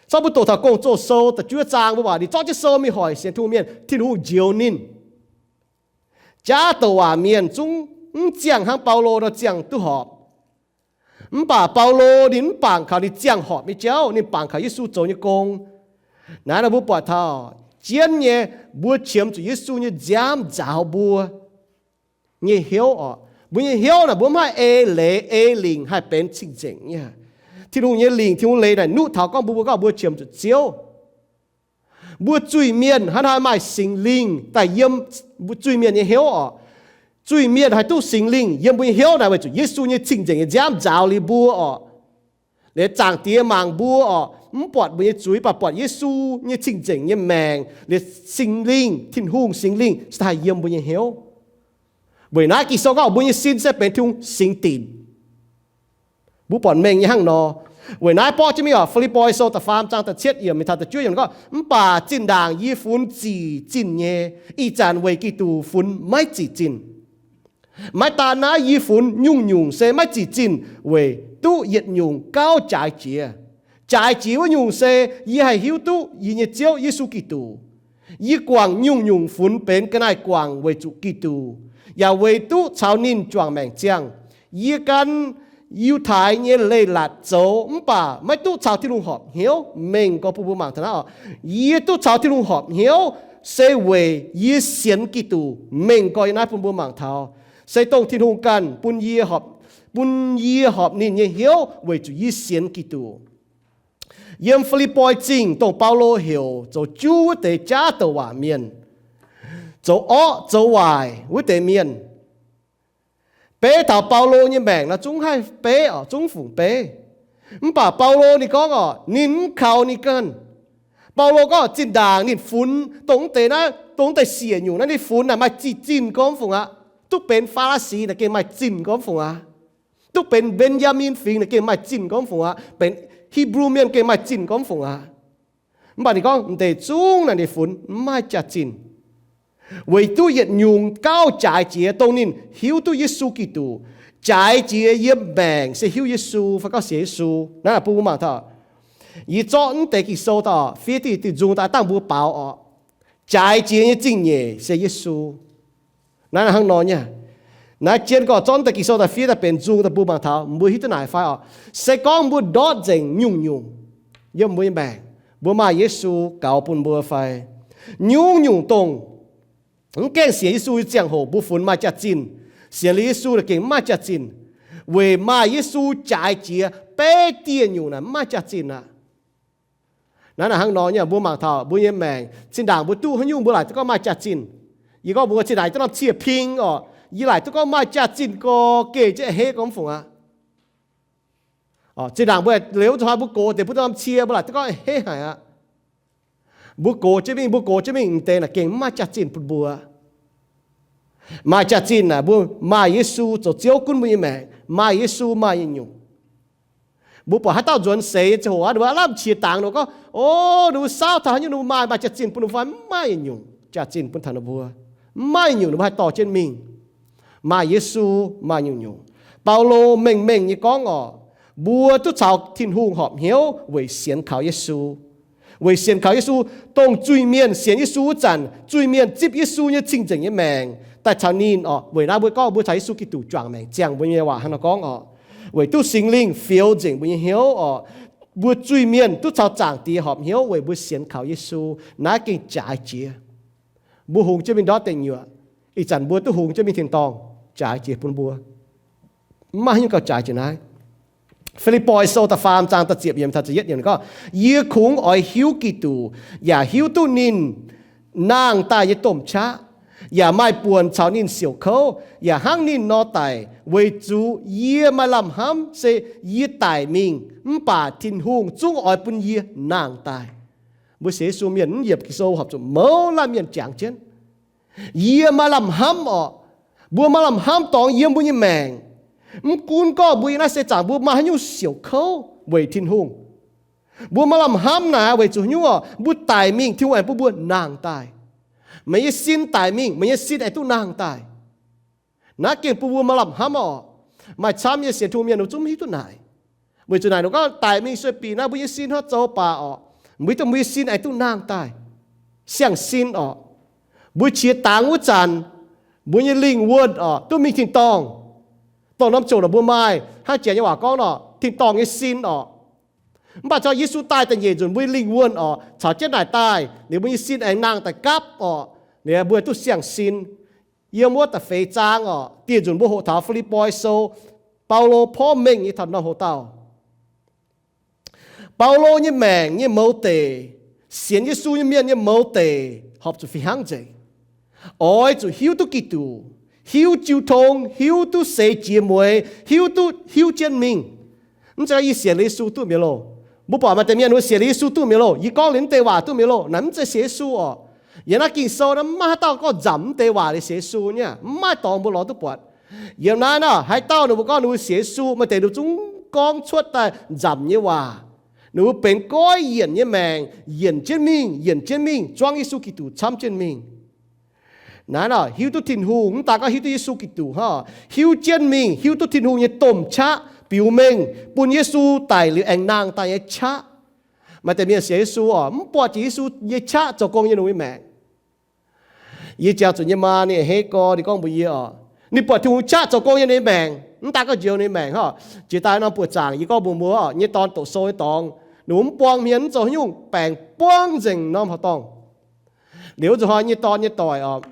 Zorqv mbuo doqc taux Gong-Zoh sou da'juov zaang, mbuo buatc ninh zorqv jienv sou mingh hoic sienx Tin-Hungh mienh, Tin-Hungh njoux ninh. Jaav douc waac mienh zungv mv ziangh hnangv Baulo nor ziangh duqv horpc. Mv baac Baulo ninh mv bangc kaux ninh ziangh horpc nyei jauv, ninh bangc kaux Yesu zoux nyei gong. Naaiv nor mbuo buatc taux jienv nyei, mbuo qiemx zuqc Yesu nyei nziaamv nzaaux mbuo nyei hnyouv oc. Mbuo nyei hnyouv naaic mbuo mv haih ei leiz ei lingc haih benx cing-nzengc nyei. Tin-Hungh nyei lingc, Tin-Hungh leiz naaic nuqv taux gorngv mbuo, mbuo gorngv mbuo qiemx zuqc Ziouv. Mbuo zuiz-mienh hnangv haaix maaih Singx Lingh daaih yiem mbuo zuiz-mienh nyei hnyouv oc. Zuiz-mienh haih duqv Singx Lingh yiem mbuo nyei hnyouv naaic weic zuqc Yesu nyei cing-nzengc nyei nziaamv nzaaux liuz mbuo oc. Liuz Zaangc Diex mangc mbuo oc, mv buatc mbuo nyei zuiz, mv baac buatc Yesu nyei cing-nzengc nyei maengc, liuz Singx Lingh, Tin-Hungh Singx Lingh se haih yiem mbuo nyei hnyouv. Weic naaiv Ging-Sou gorngv mbuo nyei sin se benx Tin-Hungh singx dinc. Mbuo buatc mengh nyei hnangv nor. Weic naaiv borqv jienv mingh oc, Fi^lipv^poi Sou da'faam zaang da'cietv yiemc mingh taux da'juov yiemc gorngv, mv baac zinh ndaangc yie funx zic zinh nyei, ih zanc weic Giduc funx maiv zic zinh. Maiv daan naaiv, yie funx nyungc-nyungc se maiv zic zinh weic duqv yietc nyungc gauh jaaix jiex. Jaaix jiex wuov nyungc se yie haih hiuv duqv yie nyei Ziouv Yesu Giduc. Yie guangc nyungc-nyungc funx benx ga'naaiv guangc weic zuqc Giduc, yaac weic duqv caux ninh juangc maengc ziangh. Yie gan Yiutai nyei leiz-latc zoux mv baac maiv duqv caux Tin-Hungh horpc hnyouv. Mengh gorx bun mbuo mangc taux naaiv oc. Yie duqv caux Tin-Hungh horpc hnyouv se weic yie sienx Giduc. Mengh gorx yiem naaiv bun mbuo mangc taux, se dongh Tin-Hungh ganh bun yie horpc, bun yie horpc ninh nyei hnyouv weic zuqc yie sienx Giduc. Yiem Fi^lipv^poi Zingh dongh Baulo heuc zoux juv wuov deix jaav douc waac mienh, zoux orqv zoux waaic wuov deix mienh, beiv taux Baulo nyei maengc nor zungv haih beiv oc, zungv fungc beiv. Mv baac Baulo ninh gorngv oc, ninh mv kaux ninh ganh. Baulo gorngv zinh ndaangc ninh funx dongh wuov deix naaiv, dongh wuov deix siec nyungc naaiv ninh funx naaic maaih zic zinh gormx fungc aqv. Duqv benx Faa^laa^si naaic gengh maaih zinh gormx fungc aqv. Duqv benx Mben^yaa^min Fingx naaic gengh maaih zinh gormx fungc aqv. Benx Hipv^lu Mienh gengh maaih zinh gormx fungc aqv. Mv baac ninh gorngv m'deix zungv naaic ninh funx maiv maaih jaax-zinh. Weic duqv yietc nyungc gauh jaaix jiex dongh ninh hiuv duqv Yesu Giduc. Jaaix jiex yiem maengc se hiuv Yesu fai gorngv sienx Yesu. Naaiv bun mbuo mangc taux, yie zorqv mv deix Ging-Sou daaih fiev diuh diuh nzung daaih dangh mbuo baaux oc. Jaaix jiex nyei zingh nyeic se Yesu. Naaiv hnangv nor nyei. Naaiv jienv gorngv zorqv mv deix Ging-Sou daaih fiev daaih benx nzung daaih bun mbuo mangc taux, mbuo hiuv duqv naaic fai oc. Se gorngv mbuo ndortv nzengc nyungc-nyungc yiem mbuo nyei maengc, mbuo maaih Yesu gaux bun mbuo fai? Nyungc-nyungc dongh mv gaengh sienx Yesu nyei ziangh hoc mbuo funx maaih jaax-zinh. Sienx liuz Yesu naaic gengh mv maaih jaax-zinh. Weic maaih Yesu jaaix jiex beiv dieh nyungc naaic mv maaih jaax-zinh aqv. Naaiv naaic hnangv nor nyei, mbuo mangc taux mbuo nyei maengc zinh ndaangc mbuo duqv haaix nyungc mbuo laaic duqv gorngv maaih jaax-zinh. Yie gorngv mbuo zinh ndaangc duqv norm cie ping oc, yie laaic duqv gorngv maaih jaax-zinh gorx, geh jienv a'hneiv gormx fungc aqv. Zinh ndaangc mbuo liuz zuqc hnoi mbuo gox deix mbuo duqv norm cie mbuo laaic duqv gorngv a'hneiv haic aqv. Mbuo gox jienv mingh, mbuo gox jienv mingh, m'deix naaic gengh mv maaih jaax-zinh bun mbuo. Maaih jaax-zinh naaic mbuo maaih Yesu zoux Ziouv gunv mbuo nyei maengc, maaih Yesu maaih nyungc-nyungc. Mbuo buatc haaix dauh nzuonx seix nyei ziangh hoc aqv, ninh mbuo aav lamh qiex dangx ninh mbuo gorngv, o, ninh mbuo saauv taux haaix nyungc ninh mbuo maaih, maaih jaax-zinh bun ninh mbuo fai? Mv maaih nyungc jaax-zinh bun taux ninh mbuo. Mv maaih nyungc ninh mbuo haih dorh jienv mingh. Maaih Yesu maaih nyungc-nyungc. Baulo mengh mengh nyei gorngv oc, mbuo duqv caux Tin-Hungh horpc hnyouv weic sienx kaux Yesu. Weic sienx kaux Yesu, dongh zuiz-mienh sienx Yesu wuov zanc, zuiz-mienh zipv Yesu nyei cing-nzengc nyei maengc daaih caux ninh oc. Weic naaiv mbuo gorngv mbuo caux Yesu Giduc juangc maengc ziangh, mbuo nyei waac hnangv nor gorngv oc. Weic duqv Singx Lingh fioux nzengc mbuo nyei hnyouv oc, mbuo zuiz-mienh duqv caux Zaangc Diex horpc hnyouv weic mbuo sienx kaux Yesu. Naaiv gengh jaaix jiex. Mbuo hungx jienv mingh ndortv deic nyuoqc, ih zanc mbuo duqv hungx jienv mingh tin-dorngh, jaaix jiex bun mbuo. Mv maaih haaix nyungc gauh jaaix jiex naaiv. Fi^lipv^poi Sou da'faam zaang da'ziepc yiemc taux da'yietv yiemc gorngv, yie kungx oix hiuv Giduc, yaac hiuv duqv ninh nangh daaih nyei domh qaqv, yaac maaih buonc caux ninh siouc kouv, yaac hnangv ninh nor daic, weic zuqc yie maaih lamh hnamv se yie daic mingh, mv baac Tin-Hungh zungv oix bun yie nangh daaih. Mbuo sienx Yesu mienh mv yiemc Ging-Sou horpc zuqc mouz laanh mienh jangx jienv. Yie maaih lamh hnamv oc. Mbuo maaih lamh hnamv dorngx yiem mbuo nyei maengc. Mv gunv gorngv mbuo yiem naaiv seix zaangc mbuo maaih haaix nyungc siouc kouv weic Tin-Hungh. Mbuo maaih lamh hnamv naaic weic zuqc haaix nyungc oc? Mbuo daic mingh, Tin-Hungh aengx bun mbuo nangh daaih. Meih nyei sin daic mingh, meih nyei sin aengx duqv nangh daaih. Naaiv gengh bun mbuo maaih lamh hnamv oc. Maaih camv nyei sienx Tin-Hungh mienh mbuo zungv mv hiuv duqv naaic. Weic zuqc naaic ninh gorngv daic mingh sueih bieqc naaiv, mbuo nyei sin hnangv zoux baac orqc, mbuo duqv mbuo nyei sin aengx duqv nangh daaih, siang-sin orqc. Mbuo qiex dangx wuov zanc, mbuo nyei lingh wuonh orqc duqv mingh tin-dorngh. Dongh norm ziouc naaic mbuo maaih hnangv janx nyei waac gorngv nor, tin-dorngh nyei sin orqc. Mv baac caux Yesu daaih da'nyeic nzunc, mbuo nyei lingh wuonh orqc caux jienv naaic daaih, ninh mbuo nyei sin aengx nangh daaih gapv orqc, ninh mbuo duqv siang-sin. Yiem wuov da'feix zaang orqc, dieh nzunc mbuo hoqc taux Fi^lipv^poi Sou, Baulo porv mengh nyei taux norm hoc dauh. Baulo nyei maengc nyei mouz deic, sienx Yesu nyei mienh nyei mouz deic horpc zuqc fih hnangv nzengc. Oix zuqc hiuv duqv Giduc, hiuv jiu tong, hiuv duqv seix jiex mueiz, hiuv duqv hiuv jienv mingh. Mv zeiz gorngv yie sienx liuz Yesu duqv mi'aqv loh. Mbuo buatc maaih deix mienh mbuo sienx liuz Yesu duqv mi'aqv loh, yie gorngv liuz mv deix waac duqv mi'aqv loh. Naaiv mv zeiz sienx Yesu orqc. Yiem naaiv Ging-Sou naaiv mv maaih haaix dauh gorngv nzamc mv deix waac liuz sienx Yesu nyei. Mv maaih dorngx mbuo lorz duqv buatc. Yiem naaiv naaic haaix dauh ninh mbuo gorngv ninh mbuo sienx Yesu, maaih deix ninh zungv gorngv cuotv daaih nzamc nyei waac. Ninh mbuo benx goiv yienc nyei maengc, yienc jienv mingh, yienc jienv mingh, zuangv Yesu Giduc camv jienv mingh. Naaiv naaic hiuv duqv Tin-Hungh, mv daan gorngv hiuv duqv Yesu Giduc hnangv, hiuv jienv mingh, hiuv duqv Tin-Hungh nyei domh qaqv biux mengh bun Yesu daic liuz aengx nangh daaih nyei qaqv. Maaih deix mienh sienx Yesu orqc, mv buatc jiex Yesu nyei qaqv zoux gong yiem ninh nyei maengc. Yie jangx zuqc nyei maa ninh a'hneiv gorx, ninh gorngv mbuox yie orqc, ninh buatc Tin-Hungh qaqv zoux gong yiem ninh nyei maengc, mv daan gorngv njoux ninh nyei maengc hnangv. Jiex daaih norm buoqc zaangc yie gorngv mbuox mbuo orqc, nyei dorn doqc sou nyei dorngx, ninh mbuo mv buang hmien, mv zoux haaix nyungc, baengc buangv nzengc norm horqc dorngh. Liuz wuov nzunc hnoi nyei dorn nyei doic orqc,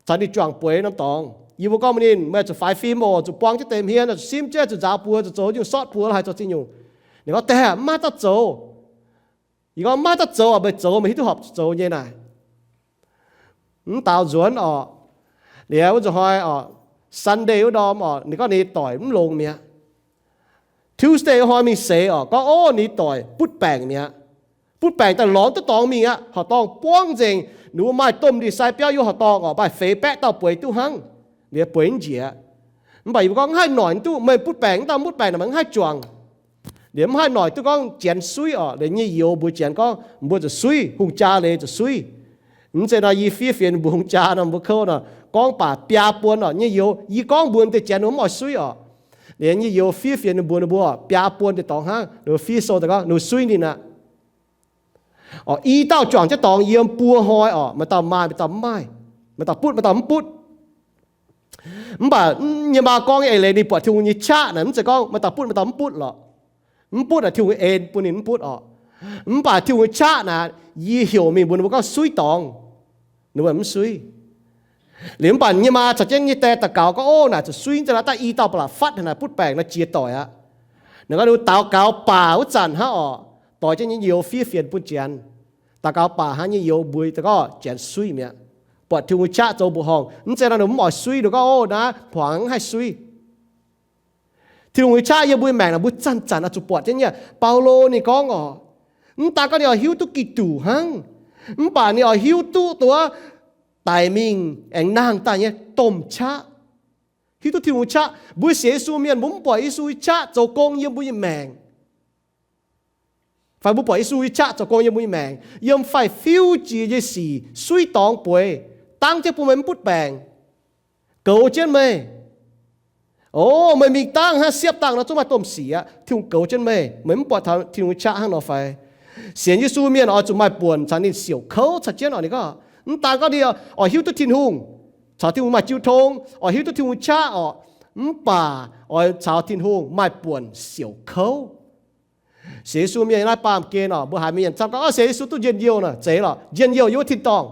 caux ninh juangc bueix norm dorngx. Yie mbuo gorngv mbuox ninh, meih zuqc faix fim oc, zuqc buang jienv deix hmien, zuqc simv jienv, zuqc nzaaux buoz, zuqc zoux haaix nyungc, sortv buoz lorqc, haaix zoux zingh nyungc. Ninh gorngv, daaih mv maaih dauh zoux. Yie gorngv, mv maaih dauh zoux aac, meih zoux meih hiuv duqv horpc zoux nyei naaic. Mv daaux nzuonx orqc, liuz wuov nzunc hnoi orqc, Sunday wuov ndorm orqc, ninh gorngv ninh doic mv longx mi'aqv. Tuesday wuov hnoi mingh seix orqc, gorngv, ov, ninh doic butv baengc mi'aqv. Butv baengc daaih lorngx duqv dorngx mingh aqv. Horqc dorngh buangv nzengc, ninh mbuo maaih domh ndie-sai biauv yiem horqc dorngh orqc, maaih feix baeqv dauh bueix duqv hnangv. Liuz bueix mv njiec. Mv baac yie mbuo gorngv, mv haih noic duqv, meih butv baengc, mv dauh butv baengc naaic, meih mv haih juangc. Liuz mv haih noic duqv gorngv Janx suiv orqc. Liuz nyei youz mbuox Janx gorngv, mbuo zuqc suiv, hungh jaa leiz zuqc suiv. Mv zeiz nor yie fiev fienx ninh mbuo hungh jaa nor, mbuo kouv nor, gorngv baac biaa buon orqc. Nyei youz yie gorngv mbuox deix Janx ninh mbuo mv oix suiv orqc. Liuz nyei youz fiev fienx ninh mbuox, ninh mbuo biaa buon deix dorngx hnangv, ninh mbuo fiev sou daaih gorngv ninh mbuo suiv ninh aqv. Orqc, i dauh juangc jienv dorngx yiem buo hnoi orqc, maaih dauh maaih, maaih dauh mv maaih, maaih dauh butv, maaih dauh mv butv. Mv baac nyei maa gorngv nyei eix leiz ninh buatc Tin-Hungh nyei qaqv naaic, mv zeiz gorngv maaih dauh butv, maaih dauh mv butv lorqc. Mv butv naaic Tin-Hungh en bun ninh mv butv orqc. Mv baac Tin-Hungh nyei qaqv naaic, yie heuc mingh mbuox ninh mbuo gorngv suiv dorngx, ninh mbuo mv suiv. Liuz mv baac nyei maa caux jienv nyei die daux gaux gorngv, ov, naaic zuqc suiv, mv zeiz nor daaih i dauh ba'laqc fatv haic naaic, butv baengc nor jiex doic aqv. Ninh gorngv ninh mbuo daux gaux baac wuov zanc hnangv orqc, doix jienv nyei youz fiev fienx bun Janx. Daux gaux baac hnangv, nyei youz mbuox daaih gorngv Janx suiv mi'aqv. Buatc Tin-Hungh nyei qaqv zoux mbuoqc horngh, mv zeiz nor ninh mv oix suiv, ninh gorngv, ov, naaiv hmuangx mv haih suiv. Tin-Hungh nyei qaqv yiem mbuo maengc naaic, mbuo zanc-zanc oix zuqc buatc jienv nyei. Baulo ninh gorngv orqc, mv daan gorngv ninh oix hiuv duqv Giduc hnangv, mv baac ninh oix hiuv duqv dongh wuov daic mingh aengx nangh daaih nyei domh qaqv. Hiuv duqv Tin-Hungh qaqv. Mbuo sienx Yesu mienh, mbuo mv buatc Yesu nyei qaqv zoux gong yiem mbuo nyei maengc, fai mbuo buatc Yesu nyei qaqv zoux gong yiem mbuo nyei maengc, yiem faix-fiuv jiex nyei sic, suiv dorngx bueix, dangv jienv bun meih mv butv baengc, goux jienv meih. O, meih mingh dangh hnangv siepv dangh nor zungv maaih domh sic aqv. Tin-Hungh goux jienv meih, meih mv buatc taux Tin-Hungh nyei qaqv hnangv nor fai? Sienx Yesu mienh oix zuqc maaih buonc caux ninh siouc kouv caux jienv orqc. Ninh gorngv, mv daan gorngv ninh oix hiuv duqv Tin-Hungh, caux Tin-Hungh maaih jiu tong, oix hiuv duqv Tin-Hungh qaqv orqc, mv baac oix caux Tin-Hungh maaih buonc siouc kouv. Sienx Yesu mienh yiem naaiv baamh gen orqc, mbuo haiz mienh camv gorngv, o, sienx Yesu duqv njien-youh nor, zeiz lorqc. Njien-youh yiem wuov tin-dorngh.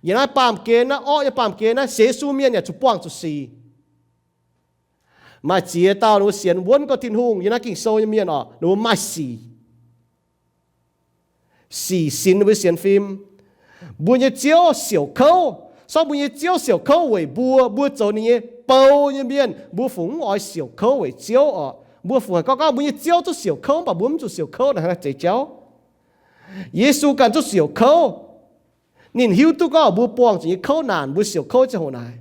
Yiem naaiv baamh gen naaiv, orqv nyei baamh gen naaiv, sienx Yesu mienh yaac zuqc buangh zuqc sic. Maaih ziex dauh ninh mbuo sienx wuonv gorx Tin-Hungh yiem naaiv Ging-Sou nyei mienh orqc, ninh mbuo maaih sic. Sic sinx ninh mbuo sienx fim. Mbuo nyei Ziouv siouc kouv. Sortv mbuo nyei Ziouv siouc kouv weic mbuo, mbuo zoux ninh nyei bou nyei mienh, mbuo fungc mv oix siouc kouv weic Ziouv orqc. Mbuo fungc haih gorngv, gorngv mbuo nyei Ziouv zungv siouc kouv, mv baac mbuo mv zuqc siouc kouv naaic, naaiv zeiz jauv. Yesu ganh zungv siouc kouv. Ninh hiuv duqv gorngv mbuo buangh zuqc nyei kouv naanc, mbuo siouc kouv ziangh hoc naaic.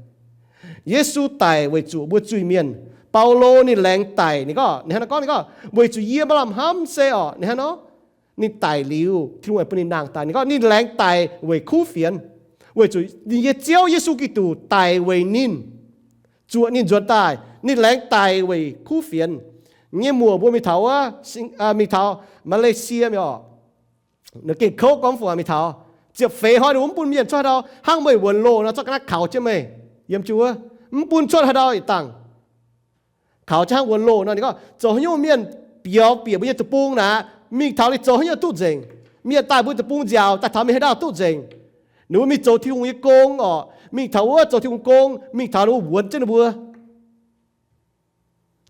Yesu daic weic zuqc mbuo zuiz-mienh. Baulo ninh laengz daic, ninh gorngv, ninh hnangv naaiv gorngv, ninh gorngv, weic zuqc yie maaih lamh hnamv se orqc, ninh hnangv nor, ninh daic liuz, Tin-Hungh bun ninh nangh daaih. Ninh gorngv ninh laengz daic weic kuv fienx, weic zuqc ninh nyei Ziouv Yesu Giduc daic weic ninh, zuoqc ninh nzuonx daaih. Ninh laengz daic weic kuv fienx. nyei muoc mbuo mingh taux wuov, mingh taux Malaysia mingh oc. Ninh gengh kouv gormx fungc mingh taux. Ziepc feix hnoi ninh mbuo mv bun mienh cuotv haaix ndau, hnangv meih wuonx loh nor, zorqv ga'naaiv kaux jienv meih yiem jienv wuov, mv bun cuotv haaix ndau yietc dangh. Kaux jienv hnangv wuonx loh nor. Ninh gorngv zoux haaix nyungc mienh biaux bieqc mbuo nyei deic-bung naaic, mingh taux ninh zoux haaix nyungc duqv nzengc. Mienh daaih mbuo deic-bung nziaauc, daaih taux mingh haaix ndau duqv nzengc. Ninh mbuo mingh zoux Tin-Hungh nyei gong oc, mingh taux wuov zoux Tin-Hungh gong, mingh taux ninh mbuo wuonx jienv ninh mbuo.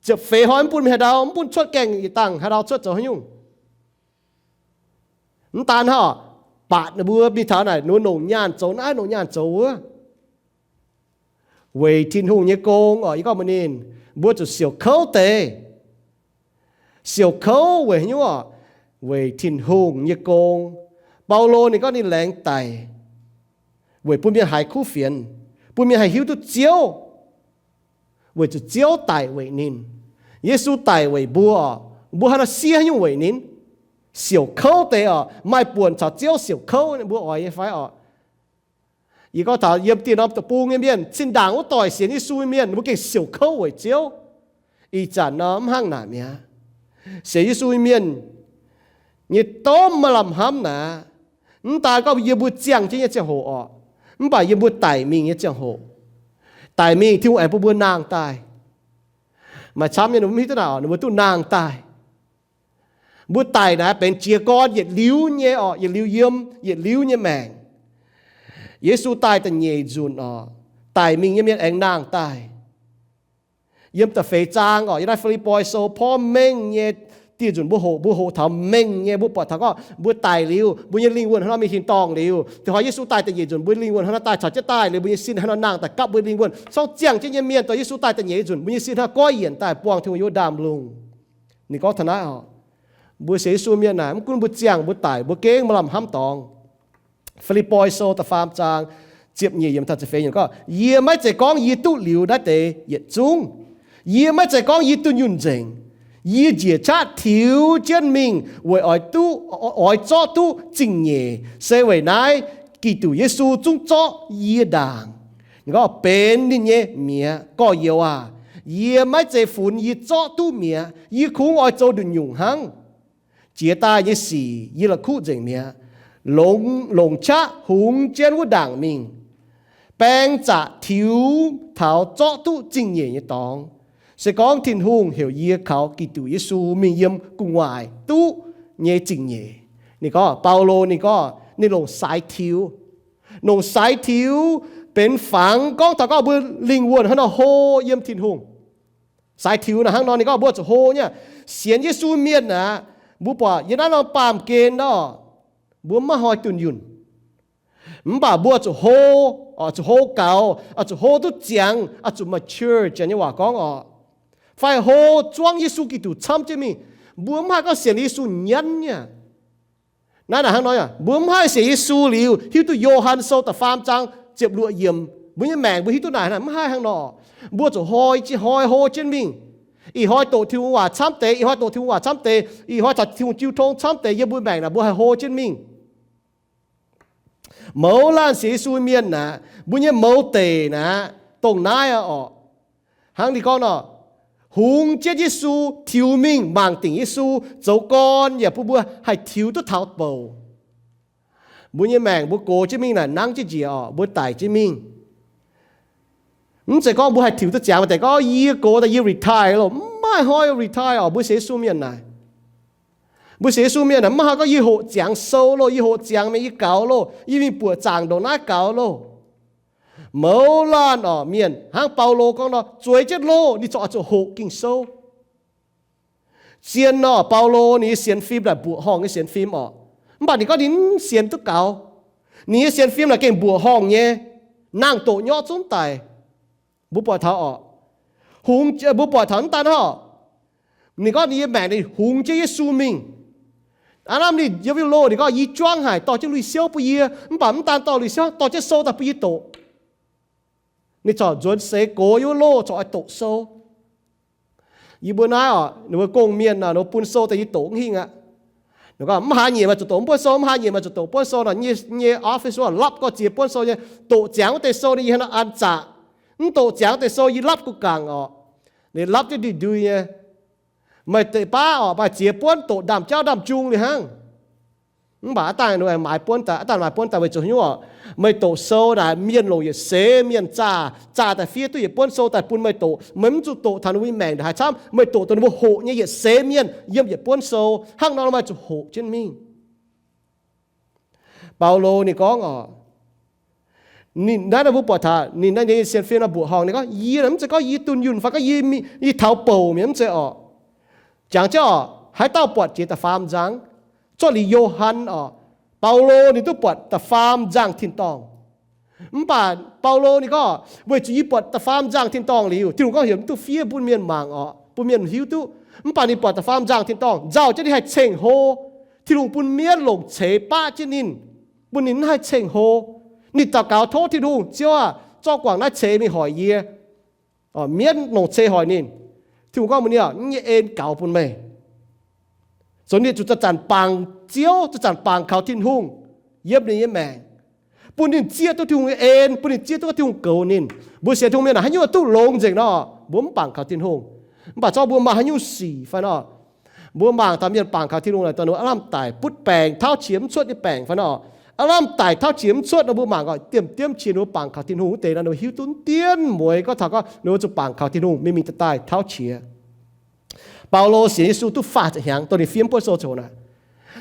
Ziepc feix hnoi mv bun mingh haaix ndau, mv bun cuotv gaengh yietc dangh haaix ndau cuotv zoux haaix nyungc. Mv daan hnangv, batc ninh mbuo mingh taux naaic, ninh mbuo longc nyaanh zoux naaiv longc nyaanh zoux wuov, weic Tin-Hungh nyei gong oc. Yie gorngv mbuox ninh, mbuo zuqc siouc kouv deix. Siouc kouv weic haaix nyungc oc? Weic Tin-Hungh nyei gong. Baulo ninh gorngv ninh laengz daic weic bun mienh haiz kuv fienx, bun mienh haih hiuv duqv Ziouv, weic zuqc Ziouv daic weic ninh. Yesu daic weic mbuo oc. Mbuo haaix nor siev haaix nyungc weic ninh? Siouc kouv deix oc. Maaih buonc caux Ziouv siouc kouv, mbuo oix nyei fai oc? Yie gorngv taux yiem dieh norm deic-bung nyei mienh, zinh ndaangc wuov doic sienx Yesu nyei mienh, mbuo gengh siouc kouv weic Ziouv. Ih zanc nor mv hnangv naaic mi'aqv. Sienx Yesu nyei mienh nyei domh maaih lamh hnamv naaic, mv daan gorngv yiem mbuo ziangh jienv nyei ziangh hoc oc, mv baac yiem mbuo daic mingh nyei ziangh hoc. Daic mingh, Tin-Hungh aengx bun mbuo nangh daaih. Maaih camv nyei ninh mbuo mv hiuv duqv naaic oc, ninh mbuo duqv nangh daaih. Mbuo daic naaic benx jiez gorn yietc liuz nyei oc, yietc liuz yiem, yietc liuz nyei maengc. Yesu daaih da'nyeic nzunc oc, daic mingh nyei mienh aengx nangh daaih. Yiem da'feix zaang oc, yiem naaiv Fi^lipv^poi Sou porv mengh nyei dieh nzunc mbuo hoqc, mbuo hoqc taux mengh nyei, mbuo buatc taux gorngv mbuo daic liuz, mbuo nyei lingh wuonh hnangv nor mingh tin-dorngh liuz. Da'hoi Yesu daaih da'nyeic nzunc, mbuo lingh wuonh hnangv nor daaih caux jienv daaih liuz, mbuo nyei sin hnangv nor nangh daaih gapv mbuo lingh wuonh. Sorng ziangh jienv nyei mienh dorh Yesu daaih da'nyeic nzunc, mbuo nyei sin hnangv goiv yienc daaih buangh Tin-Hungh nyei wuov ndaamv-lungh. Ninh gorngv taux naaiv oc, mbuo sienx Yesu mienh naaic, mv gunv mbuo ziangh mbuo daic, mbuo gengh maaih lamh hnamv dorngx. Fi^lipv^poi Sou da'faam zaang ziepc nyeic yiemc taux ziepc feix yiemc gorngv, yie maiv zeiz gorngv yie duqv liuz naaiv deix yietc zungv. Yie maiv zeiz gorngv yie dunh yunh nzengc. Yie njiec qaqv tiux jienv mingh weic oix duqv, oix zorqv duqv zingh nyeic, se weic naaiv Giduc Yesu zungv zorqv yie ndaangc. Ninh gorngv benx ninh nyei mi'aqv. Gorx-youz aac, yie maiv zeiz funx yie zorqv duqv mi'aqv. Yie kungx oix zoux nduqc nyungc hnangv. Jiex daaih nyei sic yie la'kuqv nzengc mi'aqv. Longc, longc qaqv hungx jienv wuov ndaangc mingh, baeng zaqc tiux taux zorqv duqv zingh nyeic nyei dorngx. Se gorngv Tin-Hungh heuc yie kaux Giduc Yesu mingh yiem gu'nguaaic duqv nyei zingh nyeic. Ninh gorngv, Baulo ninh gorngv ninh longc saaix tiux. Longc saaix tiux benx fangx gorngv taux gorngv mbuo lingh wuonh hnangv nor hlo yiem Tin-Hungh. Saaix tiux naaic hnangv nor ninh gorngv mbuo zuqc hlo nyei. Sienx Yesu mienh aac, mbuo buatc yiem naaiv norm baamh gen nor, mbuo maiv hnoi dunh yunh. Mv baac mbuo zuqc hlo, zuqc hlo gaux, zuqc hlo duqv ziangx, zuqc mature, janx nyei waac gorngv oc. Fai hlo zuangv Yesu Giduc camv jienv mingh. Mbuo mv haih gorngv sienx Yesu nyanv nyei. Naaiv naaic hnangv nor, mbuo mv haih sienx Yesu liuz hiuv duqv Yo^han Sou da'faam zaang ziepc luoqc yiemc, mbuo nyei maengc mbuo hiuv duqv naaic, mv haih hnangv nor. Mbuo zuqc hnoi jiex hnoi hlo jienv mingh. Ih hnoi doqc Tin-Hungh waac camv deix, ih hnoi doqc Tin-Hungh waac camv deix, ih hnoi caux Tin-Hungh jiu tong camv deix, yiem mbuo maengc naaic mbuo haih hlo jienv mingh. Mouz laanh sienx Yesu mienh naaic, mbuo nyei mouz deic naaic, dongh naaiv aqv orqc. Hnangv ninh gorngv nor, hungx jienv Yesu, tiux mingh mangc dingc Yesu, zoux gorn yaac bun mbuo haih tiux duqv taux bouc. Mbuo nyei maengc mbuo gox jienv mingh naaic nangv jienv njiec orqc, mbuo daic jienv mingh. Mv zeiz gorngv mbuo haih tiux duqv ziangx deix gorngv, yie gox daaih yie retire loh, mv maaih hnoi retire orqc. Mbuo sienx Yesu mienh naaic, mbuo sienx Yesu mienh naaic mv maaih hnoi gorngv yie hoqc ziangx sou loh, yie hoqc ziangx mingh yie gaux loh, yie mingh buoqc zaangc ndongc naaiv gaux loh. Mouz laanh orqc, mienh hnangv Baulo gorngv nor, zueiz jienv loh ninh corc oix zuqc hoqc Ging-Sou. Zien nor, Baulo ninh nyei sienx fim naaic mbuoqc horngh nyei sienx fim orqc. Mv baac ninh gorngv ninh mv sienx duqv gaux. Ninh nyei sienx fim naaic gengh mbuoqc horngh nyei, nangh doqc nyorqv zunv daic. Mbuo buatc taux orqc, hungx, mbuo buatc taux mv daan hnangv orqc. Ninh gorngv ninh nyei maengc ninh hungx jienv Yesu mingh. Aav lamh ninh yiem wuov loh ninh gorngv, yie juangv haic dorh jienv lui-siouv bun yie, mv baac mv daan dorh lui-siouv, dorh jienv sou daaih bun yie doqc. Ninh corc nzuonx seix gox yiem wuov loh corc oix doqc sou. Yie mbuo naaiv orqc, ninh mbuo gong-mienh naaic, ninh mbuo bun sou daaih yie doqc mv hingh aqv. Ninh gorngv, mv haaix nyungc maaih zuqc doqc mv buonv sou, mv haaix nyungc maaih zuqc doqc buonv sou naaic, nyei, nyei office wuov lapv gorx ziex buonv sou nyei. Doqc ziangx wuov deix sou ninh yie hnangv nor an zaqc. Mv doqc ziangx wuov deix sou yie lapv guv gangc orqc. Ninh lapv jienv ndui-ndui nyei. Meih deix baav orqc, maaih ziex buonv doqc ndaamv-jauv ndaamv-jung liuz hnangv. Mv baac aav dangh maaiz buonv daaih, aav dangh maaiz buonv daaih weic zuqc haaix nyungc orqc? Meih doqc sou naaic, mienh longc yietc seix mienh zaah, zaah daaih fiev duqv yietc buonv sou daaih bun meih doqc. Meih mv zuqc doqc taux ninh mbuo maengc ndongc haaix camv, meih doqc dongh ninh mbuo hoqc nyei yietc seix mienh yiem yietc buonv sou. Hnangv nor meih zuqc hoqc jienv mingh. Baulo ninh gorngv orqc, naaiv nor mbuo buatc taux ninh naaiv nyei sienx fim nor mbuoqc horngh ninh gorngv, yie mv zeiz gorngv yie dunh yunh fai gorngv yie, yie taux bouc mi'aqv, mv zeiz orqc. Jangx jienv orqc, haaix dauh buatc jiex da'faam nzangc, cuotv liuz Yo^han orqc, Baulo ninh duqv buatc da'faam nzangc tin-dorngh. Mv baac Baulo ninh gorngv, weic zuqc yie buatc da'faam nzangc tin-dorngh liuz, Tin-Hungh gorngv heuc mv duqv fiev bun mienh mangc orqc, bun mienh hiuv duqv. Mv baac ninh buatc da'faam nzangc tin-dorngh nzauh jienv ninh haih ceng hlo. Tin-Hungh bun mienv longc ceix baqv jienv ninh, bun ninh mv haih ceng hlo. Ninh daux gaux tov Tin-Hungh, Ziouv aah, zorqv guangc naaiv ceix mingh hoic yie. Mienv longc ceix hoic ninh. Tin-Hungh gorngv mbuox ninh, mv nyei en gaux bun meih. Zoux ninh zuqc zanc-zanc bangc Ziouv, zanc-zanc bangc kaux Tin-Hungh yiem ninh nyei maengc, bun ninh zieqv duqv Tin-Hungh nyei en, bun ninh zieqv duqv Tin-Hungh goux ninh. Mbuo sienx Tin-Hungh mienh haaix nyungc duqv longx nzengc nor, mbuo mv bangc kaux Tin-Hungh. Mv baac zorqv mbuo maaih haaix nyungc sic fai nor, mbuo mangc taux mienh bangc kaux Tin-Hungh naaic, dongh ninh aav lamh daic butv baengc tauv qiex mv cuotv nyei baengc fai nor, aav lamh daic tauv qiex mv cuotv nor, mbuo mangc oc, diemv diemv qiex ninh mbuo bangc kaux Tin-Hungh wuov deix nor, ninh mbuo hiuv duqv dienv mueiz gorngv taux gorngv ninh mbuo zuqc bangc kaux Tin-Hungh mingh mingh daaih daaih tauv qiex. Baulo sienx Yesu duqv faah ziepc hnyangx, dongh ninh fiev mv buonv sou ziangh hoc naaic.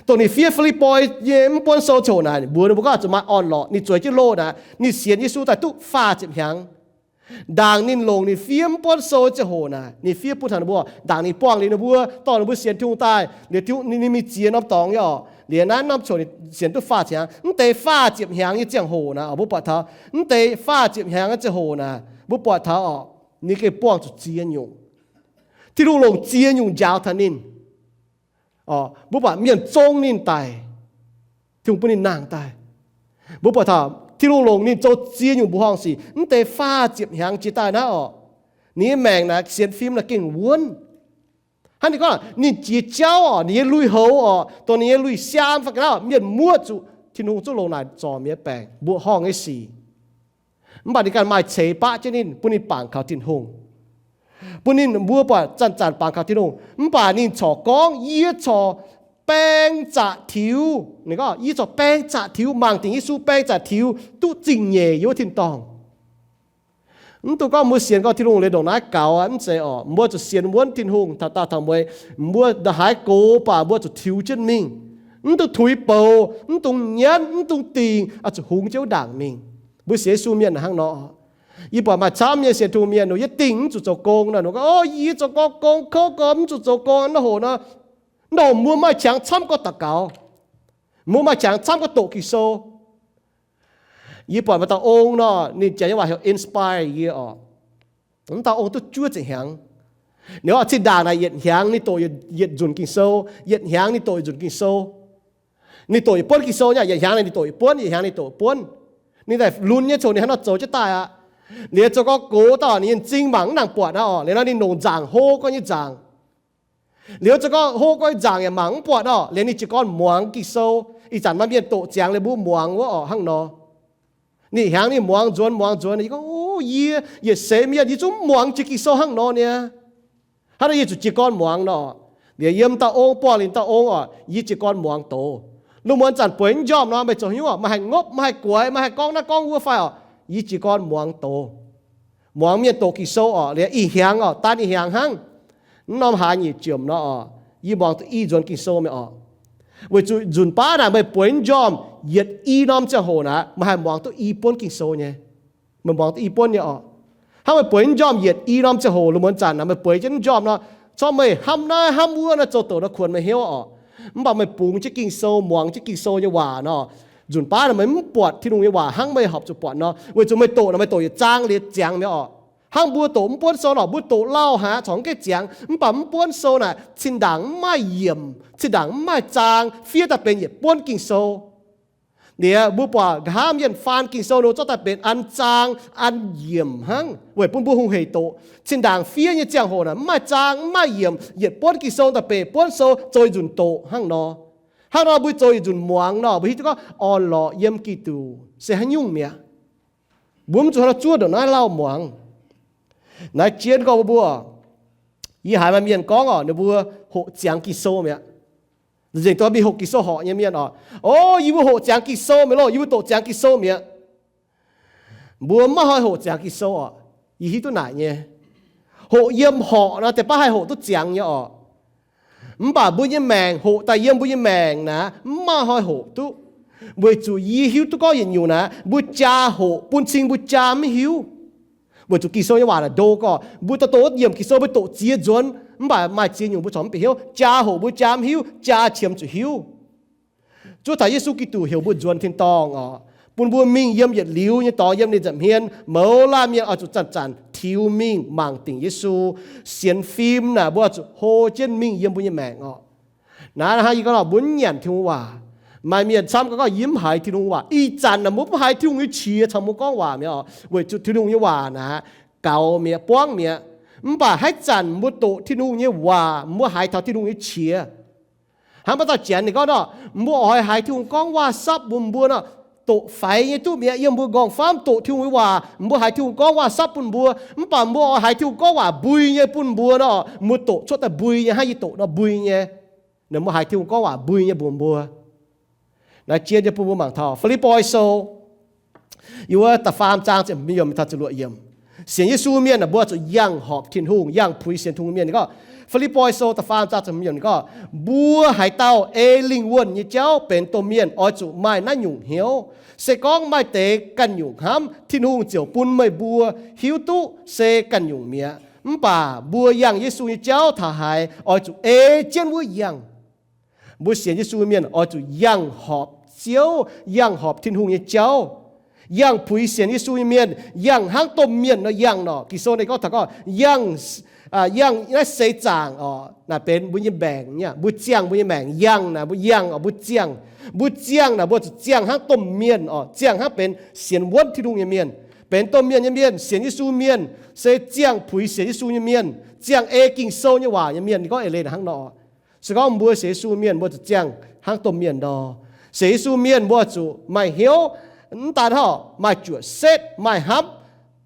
Dongh ninh fiev Fi^lipv^poi nyei mv buonv sou ziangh hoc naaic, mbuox ninh mbuo gorngv zuqc maaih orn-lorqc, ninh zueiz jienv loh naaic, ninh sienx Yesu daaih duqv faah ziepc hnyangx. Ndaangc ninh longc ninh fiev mv buonv sou ziangh hoc naaic, ninh fiev bun taux ninh mbuo, ndaangc ninh buangh liuz ninh mbuo, dorh ninh mbuo sienx Tin-Hungh daaih, liuz ninh mingh ziex norm dorngx nyei orqc, liuz naaiv norm ziouc ninh sienx duqv faah ziepc hnyangx. Mv deix faah ziepc hnyangx nyei ziangh hoc naaic, mbuo buatc taux, mv deix faah ziepc hnyangx nyei ziangh hoc naaic, mbuo buatc taux orqc, ninh gengh buangh zuqc ziex nyungc. Tin-Hungh longc ziex nyungc njaaux taux ninh. Mbuo buatc mienh zong ninh daic, Tin-Hungh bun ninh nangh daaih. Mbuo buatc taux Tin-Hungh longc ninh zoux ziex nyungc mbuoqc horngh sic. Mv deix faah ziepc hnyangx jiex daaih naaiv orqc, ninh nyei maengc naaic sienx fim naaic gengh wuonv. Hnangv ninh gorngv, ninh jiex jauv orqc, ninh nyei lui-houx orqc, dongh ninh nyei lui-siaam fai ga'naaiv, mienh muoqv zuqc Tin-Hungh zungv longc naaic zorc mienh baengc mbuoqc horngh nyei sic. Mv baac ninh ganh maaih ceix baqv jienv ninh, bun ninh bangc kaux Tin-Hungh, bun ninh mbuo buatc zanc-zanc bangc kaux Tin-Hungh. Mv baac ninh corc gorngv, yie corc baeng zaqc tiux, ninh gorngv, yie corc baeng zaqc tiux, mangc dingc Yesu baeng zaqc tiux duqv zingh nyeic yiem wuov tin-dorngh. Mv dungx gorngv mbuo sienx gorngv Tin-Hungh liuz ndongc naaiv gaux aqv, mv zeiz orqc. Mbuo zuqc sienx wuonv Tin-Hungh taux daauh taux mueiz, mbuo ndongc haaix gox baac mbuo zuqc tiux jienv mingh. Mv dungx tuix bouc, mv dungx nyanv, mv dungx dingc, oix zuqc hungx jienv wuov ndaangc mingh. Mbuo sienx Yesu mienh hnangv nor. Yie buatc maaih camv nyei sienx Tin-Hungh mienh, yie dingc mv zuqc zoux gong nor, ninh gorngv, o, yie zoux gong, gong kouv gorx, mv zuqc zoux gong, naaiv hoc nor, nor mbuo maaih qangx camv gorngv daux gaux, mbuo maaih qangx camv gorngv doqc Ging-Sou. Yie buatc maaih dauh ong nor, ninh janx nyei waac heuc inspire yie orqc. Mv dauh ong duqv juov ziepc hnyangx. Ninh oix zinh ndaangc naaic yietc hnyangx ninh doqc yietc nzunc Ging-Sou, yietc hnyangx ninh doqc yietc nzunc Ging-Sou. Ninh doqc yietc buonv Ging-Sou nyei, yietc hnyangx ninh doqc yietc buonv, yietc hnyangx ninh doqc yietc buonv. Ninh daaih lunx nyei coc ninh hnangv nor zoux jienv daaih aqv. Liuz zoux gorngv gox dauh ninh nyei m'zing mangc mv nangc buatc aqv orqc, liuz nor ninh longc nzaangc hlo gorngv nyei nzaangc. Liuz zoux gorngv hlo gorngv nyei nzaangc yaac mangc mv buatc orqc, liuz ninh jiez gorn muangx Ging-Sou. Ih zanc maaih mienh doqc ziangx liuz mbuo muangx wuov orqc hnangv nor. Ninh hnyangx ninh muangx nzuonx muangx nzuonx, yie gorngv, o, yie yietc seix mienh yie zungv mv muangx jiex Ging-Sou hnangv nor niaa. Hnangv nor yie zuqc jiez gorn muangx nor. Liuz yiem dauh ong, buangh liuz dauh ong orqc, yie jiez gorn muangx doz. Lungh muonz zanc bueix njormh nor meih zoux hnyouv orqc, meih haih ngopv, meih haih guaix, meih haih gorngv naaiv gorngv wuov fai orqc, yie jiez gorn muangx doz. Muangx mienh doqc Ging-Sou orqc, liuz ih hnyangx orqc, daan ih hnyangx hnangv. Mv norm hlaax nyic jomc nor orqc, yie muangx duqv i nzuonx Ging-Sou mi'aqv orqc. Weic zuqc nzunc baav naaic meih bueix njormh yietc i norm ziangh hoc naaic, meih haih muangx duqv i buonv Ging-Sou nyei. Meih muangx duqv i buonv nyei orqc. Hnangv meih bueix njormh yietc i norm ziangh hoc, lungh muonz zanc naaic meih bueix jienv njormh nor, corc meih hnamv naaiv hnamv wuov nor, zoux doqc nor kuonx meih hnyouv orqc. Mv baac meih bungx jienv Ging-Sou, muangx jienv Ging-Sou nyei waac nor, nzunc baav naaic meih mv buatc Tin-Hungh nyei waac hnangv meih horpc zuqc buatc nor, weic zuqc meih doqc naaic meih doqc yietc zaang liuz ziangx mi'aqv orqc. Hnangv mbuo doqc mv buonv sou nor, mbuo doqc lauh haic corc mv gaengh ziangx, mv baac mv buonv sou naaic cin-ndaangc mv maaih yiemc, cin-ndaangc mv maaih zaang, fiev daaih benx yietc buonv Ging-Sou. Liuz mbuo buatc nqa'haav mienh faan Ging-Sou nor zorqv daaih benx an zaang an yiemc hnangv, weic bun mbuo hungh heic doqc. Cin-ndaangc fiev nyei ziangh hoc naaic mv maaih zaang mv maaih yiemc, yietc buonv Ging-Sou daaih benx buonv sou zoux yietc nzunc doqc hnangv nor. Hnangv nor mbuo zoux yietc nzunc muangx nor, mbuo hiuv duqv gorngv orn-lorqc yiem Giduc se haaix nyungc mi'aqv. Mbuo mv zuqc hnangv nor zuov ndongc naaiv lauh muangx. Naaiv jienv gorngv mbuo Yie haiz maaih mienh gorngv oc, ninh mbuo hoqc ziangx Ging-Sou mi'aqv. Nzengc dongh mingh hoqc Ging-Sou horqc nyei mienh oc, o, yie mbuo hoqc ziangx Ging-Sou mi'aqv loh, yie mbuo doqc ziangx Ging-Sou mi'aqv. Mbuo maiv haih hoqc ziangx Ging-Sou oc. Yie hiuv duqv naaic nyei. Hoqc yiem horqc nor, deix baav haih hoqc duqv ziangx nyei oc. Mv baac mbuo nyei maengc hoqc daaih yiem mbuo nyei maengc naaic, mv maaih hnoi hoqc duqv. Weic zuqc yie hiuv duqv gorngv yietc nyungc naaic, mbuo jaa hoqc bun cing mbuo jaa mv hiuv. Weic zuqc Ging-Sou nyei waac naaic ndo gorqv, mbuo dorh doqc yiemc Ging-Sou mbuo doqc ziex nzuonx, mv baac maaih ziex nyungc mbuo corc mv bieqc hnyouv. Jaa hoqc mbuo jaa mv hiuv, jaa qiemx zuqc hiuv. Zuov taux Yesu Giduc heuc mbuo nzuonx tin-dorngh oc, bun mbuo mingh yiem yietc liuz nyei dorngx yiem ninh nza'hmien. Mouz laanh mienh oix zuqc zanc-zanc tiux mingh mangc dingc Yesu. Sienx fim naaic mbuo oix zuqc hlo jienv mingh yiem mbuo nyei maengc oc. Naaiv hnangv yie gorngv nor, mbuo mv nyanc Tin-Hungh waac. Maaih mienh camv gorngv, gorngv yie mv haiz Tin-Hungh waac. Ih zanc naaic mbuo mv haiz Tin-Hungh nyei qiex caux mbuo gorngv waac mi'aqv oc, weic zuqc Tin-Hungh nyei waac naaic gaux mi'aqv, buangv mi'aqv. Mv baac haaix zanc mbuo doqc Tin-Hungh nyei waac, mbuo haiz taux Tin-Hungh nyei qiex. Hnangv maaih dauh janx ninh gorngv nor, mbuo oix haiz Tin-Hungh gorngv waac-sapv mbuox mbuo nor, doqc faix nyei duqv mi'aqv. Yiem mbuo nqorngv-famv doqc Tin-Hungh nyei waac, mbuo haiz Tin-Hungh gorngv waac-sapv bun mbuo. Mv baac mbuo oix haiz Tin-Hungh gorngv waac mbui nyei bun mbuo nor, mbuo doqc cuotv daaih mbui nyei, hnangv yie doqc nor mbui nyei. Naaiv mbuo haiz Tin-Hungh gorngv waac mbui nyei mbuox mbuo. Naaiv jien nyei bun mbuo mangc taux Fi^lipv^poi Sou, yiem wuov da'faam zaang ziepc hmz yiemc taux ziepc luoqc yiemc. Sienx Yesu mienh naaic mbuo zuqc yangh horpc Tin-Hungh, yangh puix sienx Tin-Hungh mienh. Ninh gorngv, Fi^lipv^poi Sou da'faam zaang ziepc hmz yiemc ninh gorngv, mbuo haaix dauh ei lingh wuonh nyei jauv benx domh mienh oix zuqc maaih naaiv nyungc hnyouv. Se gorngv maaih deix ganh nyungc hnamv, Tin-Hungh ziouc bun meih mbuo hiuv duqv se ganh nyungc mi'aqv. Mv baac mbuo yangh Yesu nyei jauv taux haaix, oix zuqc ei jienv wuov yangh. Mbuo sienx Yesu mienh oix zuqc yangh horpc Ziouv, yangh horpc Tin-Hungh nyei jauv, yangh puix sienx Yesu nyei mienh, yangh hnangv domh mienh nor yangh nor. Ging-Sou ninh gorngv taux gorngv yangh, yangh naaiv seix zaangc oc, naaic benx mbuo nyei maengc, mbuo ziangh mbuo nyei maengc. Yangh naaic mbuo yangh oc, mbuo ziangh. Mbuo ziangh naaic mbuo zuqc ziangh hnangv domh mienh oc, ziangh hnangv benx sienx wuonv Tin-Hungh nyei mienh. Benx domh mienh nyei mienh, sienx Yesu mienh, se ziangh puix sienx Yesu nyei mienh, ziangh ei Ging-Sou nyei waac nyei mienh. Ninh gorngv eix leiz hnangv nor. Se gorngv mbuo sienx Yesu mienh mbuo zuqc ziangh hnangv domh mienh nor. Sienx Yesu mienh mbuo zuqc maaih hnyouv, mv daan hnangv, maaih juoqc setv, maaih hnamv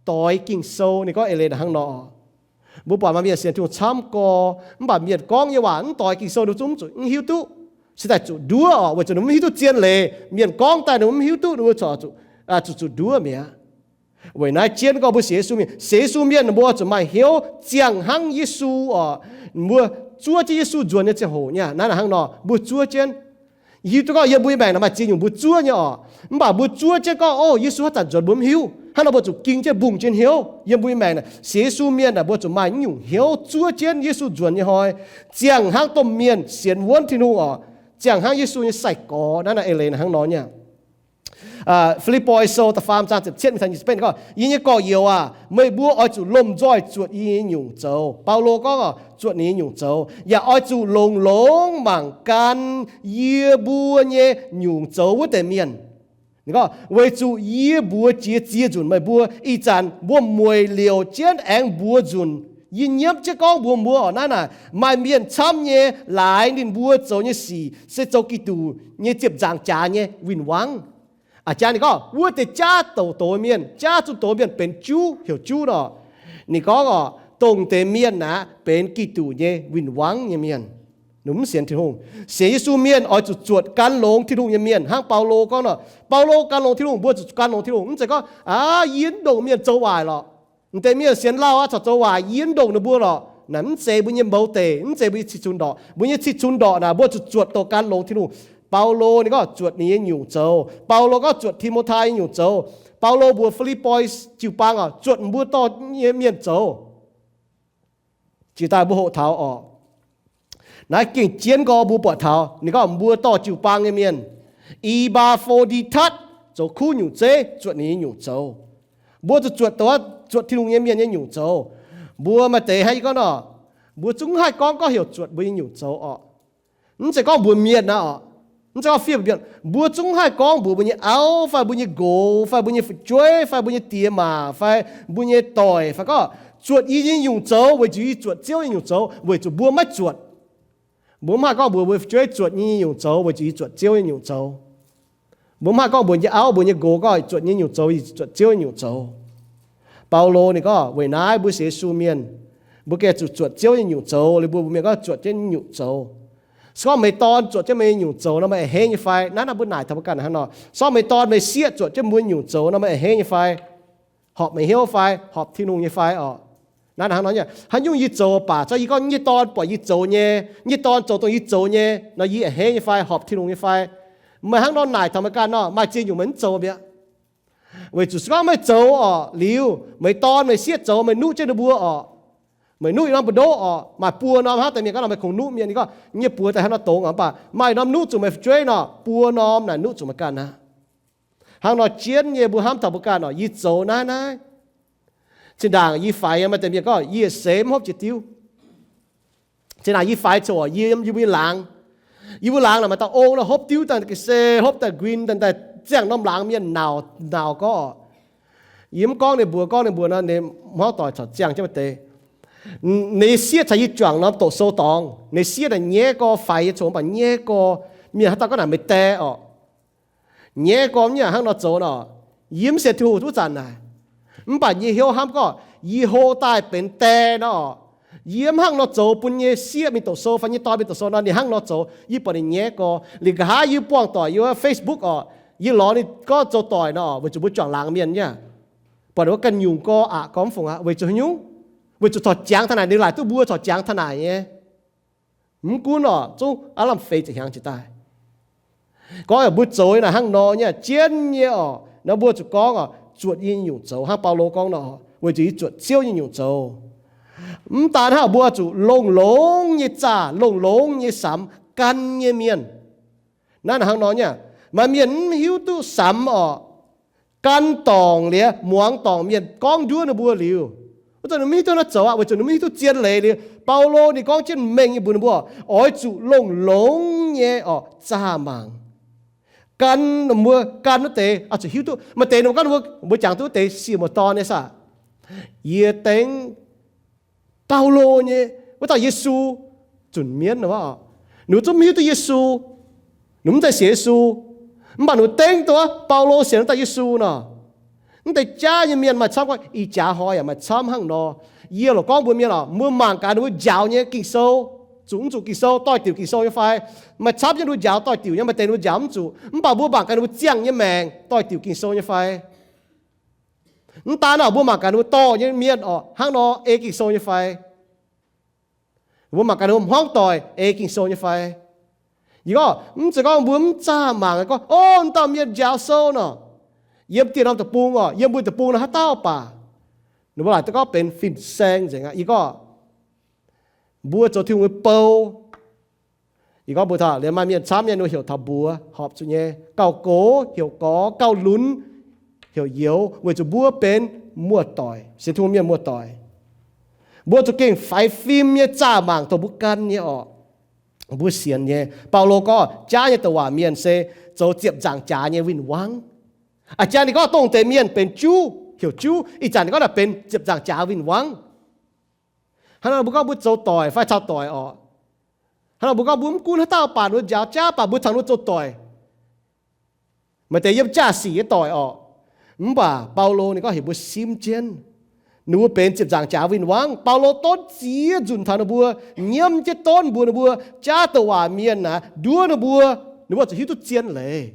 doix Ging-Sou. Ninh gorngv eix leiz hnangv nor. Mbuo buatc maaih mienh sienx Tin-Hungh camv gorx, mv baac mienh gorngv nyei waac mv doix Ging-Sou, ninh zungv mv zuqc mv hiuv duqv. Se daaih zuqc nduov oc, weic zuqc ninh mv hiuv duqv zien leiz. Mienh gorngv daaih ninh mv hiuv duqv, ninh mbuo zuqc zuqc nduov mi'aqv. Weic naaiv jienv gorngv mbuo sienx Yesu mienh, sienx Yesu mienh ninh mbuo zuqc maaih hnyouv ziangh hnangv Yesu oc. Mbuo zuov jienv Yesu nzuonx nyei ziangh hoc nyei, naaiv hnangv nor mbuo zuov jienv. Hiuv duqv gorngv yiem mbuo nyei maengc naaic maaih ziex nyungc mbuo zuov nyei oc. Mv baac mbuo zuov jienv gorngv, o, Yesu haaix zanc nzuonx mbuo mv hiuv. Hnangv nor mbuo zuqc ging jienv mbungh jienv hnyouv. Yiem mbuo nyei maengc naaic, sienx Yesu mienh naaic mbuo zuqc maaih nyungc hnyouv zuov jienv Yesu nzuonx nyei hnoi, ziangh hnangv domh mienh sienx wuonv Tin-Hungh oc, ziangh hnangv Yesu nyei sai-gorx. Naaiv naaiv eix leiz hnangv nor nyei. Fi^lipv^poi Sou da'faam zaang ziepc cietv mingh taux nyic ziepc betv gorngv, yie nyei gorx-youz aac, meih mbuo oix zuqc lomh nzoih zuotc yie nyei nyungc zoux. Baulo gorngv oc, zuotc ninh nyei nyungc zoux, yaac oix zuqc longx-longx mangc gan yie mbuo nyei nyungc zoux wuov deix mienh. Ninh gorngv, weic zuqc yie mbuox jiex ziex nzunc meih mbuo, ih zanc mbuo mueic liouc jienv aengx mbuox nzunc. Yie nyiemv jienv gorngv mbuox mbuo oc, naaiv naaic maaih mienh camv nyei laaix ninh mbuo zoux nyei sic se zoux Giduc nyei ziepc nzaangc jaax nyei win-wangv. A'jang ninh gorngv wuov deix jaav douc doz mienh, jaav zunh doz mienh benx juv, heuc juv nor. Ninh gorngv oc, dongh deix mienh aeqv, benx Giduc nyei win-wangv nyei mienh. Ninh mv sienx Tin-Hungh. Sienx Yesu mienh oix zuqc zuotc gan longx Tin-Hungh nyei mienh. Hnangv Baulo gorngv nor, Baulo gan longx Tin-Hungh, mbuo zuqc gan longx Tin-Hungh. Mv zeiz gorngv, aa, yie mv ndongc mienh zoux waaic lorqc. M'deix mienh sienx lauh aqv, corc zoux waaic, yie mv ndongc ninh mbuo lorqc. Naaic mv zeiz mbuo nyei mouz deic, mv zeiz mbuo nyei cih cunx ndorqc. Mbuo nyei cih cunx ndorqc naaic, mbuo zuqc zuotc dongh gan longx Tin-Hungh. Baulo ninh gorngv zuotc ninh nyei nyungc zoux. Baulo gorngv zuotc Ti^mo^tai nyei nyungc zoux. Baulo mbuox Fi^lipv^poi jiu-baang oc, zuotc mbuo dorh nyei mienh zoux. Jiex daaih mbuo hoqc taux oc. Naaiv gengh jienv gorx mbuo buatc taux ninh gorngv mbuo dorh jiu-baang nyei mienh, E^pa^fo^di^tatv, zoux kuv nyungc zeiv, zuotc ninh nyei nyungc zoux. Mbuo zuqc zuotc dongh zuotc Tin-Hungh nyei mienh nyei nyungc zoux. Mbuo maaih deix hnangv yie gorngv nor, mbuo zungv haih gorngv, gorngv heuc zuotc mbuo nyei nyungc zoux oc. Mv zeiz gorngv mbuox mienh aqv oc. Mv zeiz gorngv fiev mienh. Mbuo zungv haih gorngv mbuox mbuo nyei auv fai mbuo nyei nqox fai mbuo nyei fu'jueiv fai mbuo nyei diex maac fai mbuo nyei doic fai gorngv, zuotc yie nyei nyungc zoux weic zuqc yie zuotc Ziouv nyei nyungc zoux, weic zuqc mbuo maiv zuotc. Mbuo mv haih gorngv mbuox mbuo fu'jueiv zuotc yie nyei nyungc zoux weic zuqc yie zuotc Ziouv nyei nyungc zoux. Mbuo mv haih gorngv mbuox nyei auv, mbuox nyei nqox gorngv, zuotc nyei nyungc zoux, yie zuotc Ziouv nyei nyungc zoux. Baulo ninh gorngv weic naaiv mbuo sienx Yesu mienh, Mbuo gengh zuqc zuotc Ziouv nyei nyungc zoux, liuz mbuo, mbuo mienh gorngv zuotc jienv nyungc zoux. Se gorngv meih dorn zuotc jienv meih nyungc zoux nor, meih a'hneiv nyei fai? Naaiv naaiv mbuo naaic taux mbuo ganh hnangv nor. Se gorngv meih dorn meih sieqv zuotc jienv mbuo nyungc zoux nor, meih a'hneiv nyei fai? Horpc meih hnyouv fai? Horpc Tin-Hungh nyei fai orqc? Naaiv hnangv nor nyei. Haaix nyungc yie zoux baac, se gorngv yie nyei dorn buatc yie zoux nyei, yie nyei dorn zoux dongh yie zoux nyei nor, yie a'hneiv nyei fai? Horpc Tin-Hungh nyei fai? Meih hnangv nor naaic taux meih ganh nor, maaih ziex nyungc meih mv zoux mi'aqv. Weic zuqc se gorngv meih zoux orqc, liuz meih dorn meih sieqv zoux, meih nuqv jienv ninh mbuo orqc, meih nuqv yietc norm mbu'ndoqv orqc, maaih buo norm hnangv deix mienh gorngv nor, meih kungx nuqv mienh, ninh gorngv nyei buoz daaih hnangv nor dongz orqc, mv baac maaih norm nuqv zuqc meih fu'jueiv nor, buo norm naaic nuqv zuqc meih ganh aqv. Hnangv nor jienv nyei mbuo hnamv taux mbuo ganh orqc, yie zoux naaiv naaiv. Zinh ndaangc yie faix, maaih deix mienh gorngv yie seix mv hopv jiex diuv. Zinh ndaangc yie faix coc, yie yiem yie mbuo nyei laangz, yie mbuo laangz naaic maaih dauh ong nor hopv diuv daaih ga'sie, hopv daaih nquin daaih, daaih ziangh norm laangz mienh nauc nauc gorngv orqc. Yie mv gorngv ninh mbuox, gorngv ninh mbuox nor, ninh hmuangv doic corc ziangh jienv maaih deix. Ninh sieqv caux yie juangc norm doqc sou dorngx, ninh sieqv naaic nyaiv gorx, faix yie coc mv baac nyaiv gorx, mienh haaix dauh gorngv naaic meih die orqc. Nyaiv gorx mv nyaiv hnangv nor zoux nor, yie mv sienx Tin-Hungh wuov zanc naaic. Mv baac yie hnyouv hnamv gorngv yie hlo daaih benx die nor, yie mv hnangv nor zoux bun nyei sieqv mingh doqc sou fai nyei dorn mingh doqc sou nor, ninh hnangv nor zoux, yie buatc ninh nyaiv gorx. Liuz nqa'haav yie buangh doic yiem Facebook orqc, yie lorz ninh gorngv zoux doic nor, weic zuqc mbuo juangc laangz mienh nyei aqv. Buatc ninh mbuo ganh nyungc gorx aqc gorx mv fungc aqv. Weic zuqc haaix nyungc? Weic zuqc corc jangx taux naaic, ninh laaic duqv mbuo corc jangx taux naaic nyei. Mv gunv orqc, zungv aav lamh feix ziepc hnyangx jiex daaih. Gorngv mbuo zoux naaic hnangv nor nyei, jienv nyei orqc, nor mbuo zuqc gorngv orqc, zuotc yie nyei nyungc zoux, hnangv Baulo gorngv nor, weic zuqc yie zuotc Ziouv nyei nyungc zoux. Mv daan hnangv, mbuo zuqc longx-longx nyei zaah, longx-longx nyei samx gan nyei mienh. Naaiv hnangv nor nyei, maaih mienh mv hiuv duqv samx orqc, gan dorngc liuz muangx dorngc mienh gorngv nduov ninh mbuo liuz, wuov zanc ninh mv hiuv duqv naaiv zoux aqv, weic zuqc ninh mv hiuv duqv zien leiz liuz. Baulo ninh gorngv jienv mengh nyei mbuox ninh mbuo, oix zuqc longx-longx nyei orqc zaah mangc. Gan, mbuo gan wuov deix oix zuqc hiuv duqv. Maaih deix ninh mbuo gorngv mbuo jangx duqv wuov deix siec muoz-dorn nyei saah. Yie dengv Baulo nyei wuov dauh Yesu zunc mienv wuov, ninh mbuo zungv mv hiuv duqv Yesu. Ninh mbuo mv zeiz sienx Yesu, mv baac ninh mbuo dengv duqv Baulo sienx wuov dauh Yesu nor. Mv deix jaav nyei mienh maaih camv gorngv, ih jaax hnoi yaac maaih camv hnangv nor. Yie loc gorngv mbuox mienh oc, mbuo mangc gaax ninh mbuo njaaux nyei Ging-Sou, zuqc mv zuqc Ging-Sou, doix-diuc Ging-Sou nyei fai? Maaih camv nyei ninh mbuo njaaux doix-diuc nyei, maaih deix ninh mbuo njaaux mv zuqc. Mv baac mbuo mangc gaax ninh mbuo ziangh nyei maengc doix-diuc Ging-Sou nyei fai? Mv daan nor, mbuo mangc gaax ninh mbuo dorh nyei mienh oc hnangv nor ei Ging-Sou nyei fai? Mbuo mangc gaax ninh mbuo hmuangv doic ei Ging-Sou nyei fai? Yie gorngv mv zeiz gorngv mbuo mv zaah mangc gorngv, o, dauh mienh njaaux sou nor, yiem dieh norm deic-bung oc, yiem mbuo deic-bung nor haaix dauh baac, ninh mbuo laaic duqv gorngv benx fin-saeng nzengc aqv. Yie gorngv mbuo zoux Tin-Hungh nyei bou. Yie gorngv mbuo taux liuz maaih mienh camv nyei ninh heuc taux mbuox horpc zuqc nyei, gauh gox heuc gorx, gauh lunx heuc youz, weic zuqc mbuo benx muoz-doic, sienx Tin-Hungh mienh muoz-doic. Mbuo zuqc gengh faix fim nyei zaah mangc dongh mbuo gan nyei orqc, mbuo sienx nyei. Baulo gorngv jaav nyei douc waac mienh se zoux ziepc nzaangc jaax nyei win-wangv. A'jang ninh gorngv dongh deix mienh benx juv, heuc juv, ih zanc ninh gorngv naaic benx ziepc nzaangc jaax win-wangv. Hnangv nor mbuo gorngv mbuo zoux doic fai caux doic orqc. Hnangv nor mbuo gorngv mbuo mv gunv haaix dauh baac ninh mbuo njaaux jaav baac mbuo caux ninh mbuo zoux doic. Maaih deix yiem jaav-sic nyei doic orqc. Mv baac Baulo ninh gorngv heuc mbuo simv jienv, ninh mbuo benx ziepc nzaangc jaax win-wangv. Baulo donv ziex nzunc taux ninh mbuo, nyiemv jienv donv mbuox ninh mbuo, jaav douc waac mienh naaic nduov ninh mbuo, ninh mbuo zuqc hiuv duqv zien leiz.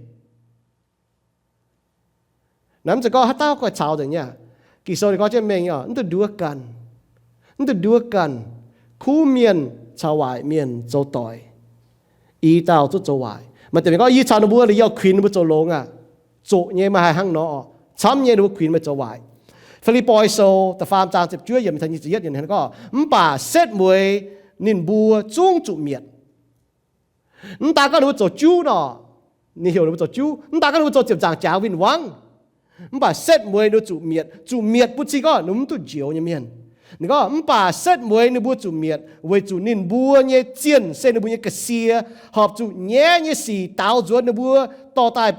Naaiv mv zeiz gorngv haaix dauh guai caux nzengc nyei. Ging-Sou ninh gorngv jienv mengh nyei, mv dungx nduov ganh. Mv dungx nduov ganh. Kuv mienh caux waaic mienh zoux doic, i dauh zungv zoux waaic. Maaih deix mienh gorngv, yie caux ninh mbuo liuz yie kuinx ninh mbuo zoux longx aqv. Zoqc nyei, maiv haih hnangv nor. Camv nyei, ninh mbuo kuinx meih zoux waaic. Fi^lipv^poi Sou da'faam zaang ziepc juov yiemc taux nyic ziepc yietv yiemc gorngv, mv baac setv mueiz ninh mbuo zungv zuqc mietc. Mv daan gorngv ninh mbuo zoux juv nor, ninh heuc ninh mbuo zoux juv, mv daan gorngv ninh mbuo zoux ziepc nzaangc jaax win-wangv, mv baac setv mueiz ninh mbuo zuqc mietc. Zuqc mietc bun cing gorngv ninh mbuo mv duqv njoux nyei mienh. Ninh gorngv, mv baac setv mueiz ninh mbuo zuqc mietc weic zuqc ninh mbuo nyei zienh se ninh mbuo nyei ga'sie, horpc zuqc nyaiv nyei sic daaux nzuonx ninh mbuo, dorh daaih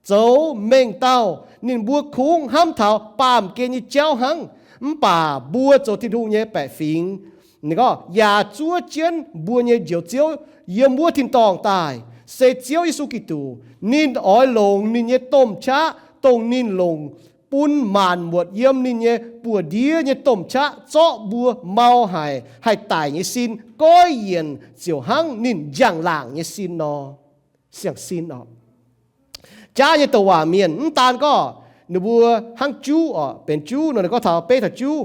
zoux mengh dauh. Ninh mbuo kungx hnamv taux baamh gen nyei jauv hnangv, mv baac mbuo zoux Tin-Hungh nyei baeqc fingx, ninh gorngv, yaac zuov jienv mbuo nyei Njoux Ziouv yiem wuov tin-dorngh daaih, se Ziouv Yesu Giduc. Ninh oix longc ninh nyei domh qaqv, dongh ninh longc bun maanc muotc yiem ninh nyei buoz-ndiev nyei domh qaqv zorqv mbuo mau haic, haih daic nyei sin goiv yienc ziouc hnangv ninh njang-laangc nyei sin nor. Siang-sin oc. Jaav nyei douc waac mienh mv daan gorngv ninh mbuo hnangv juv oc, benx juv nor, ninh gorngv taux beiv taux juv,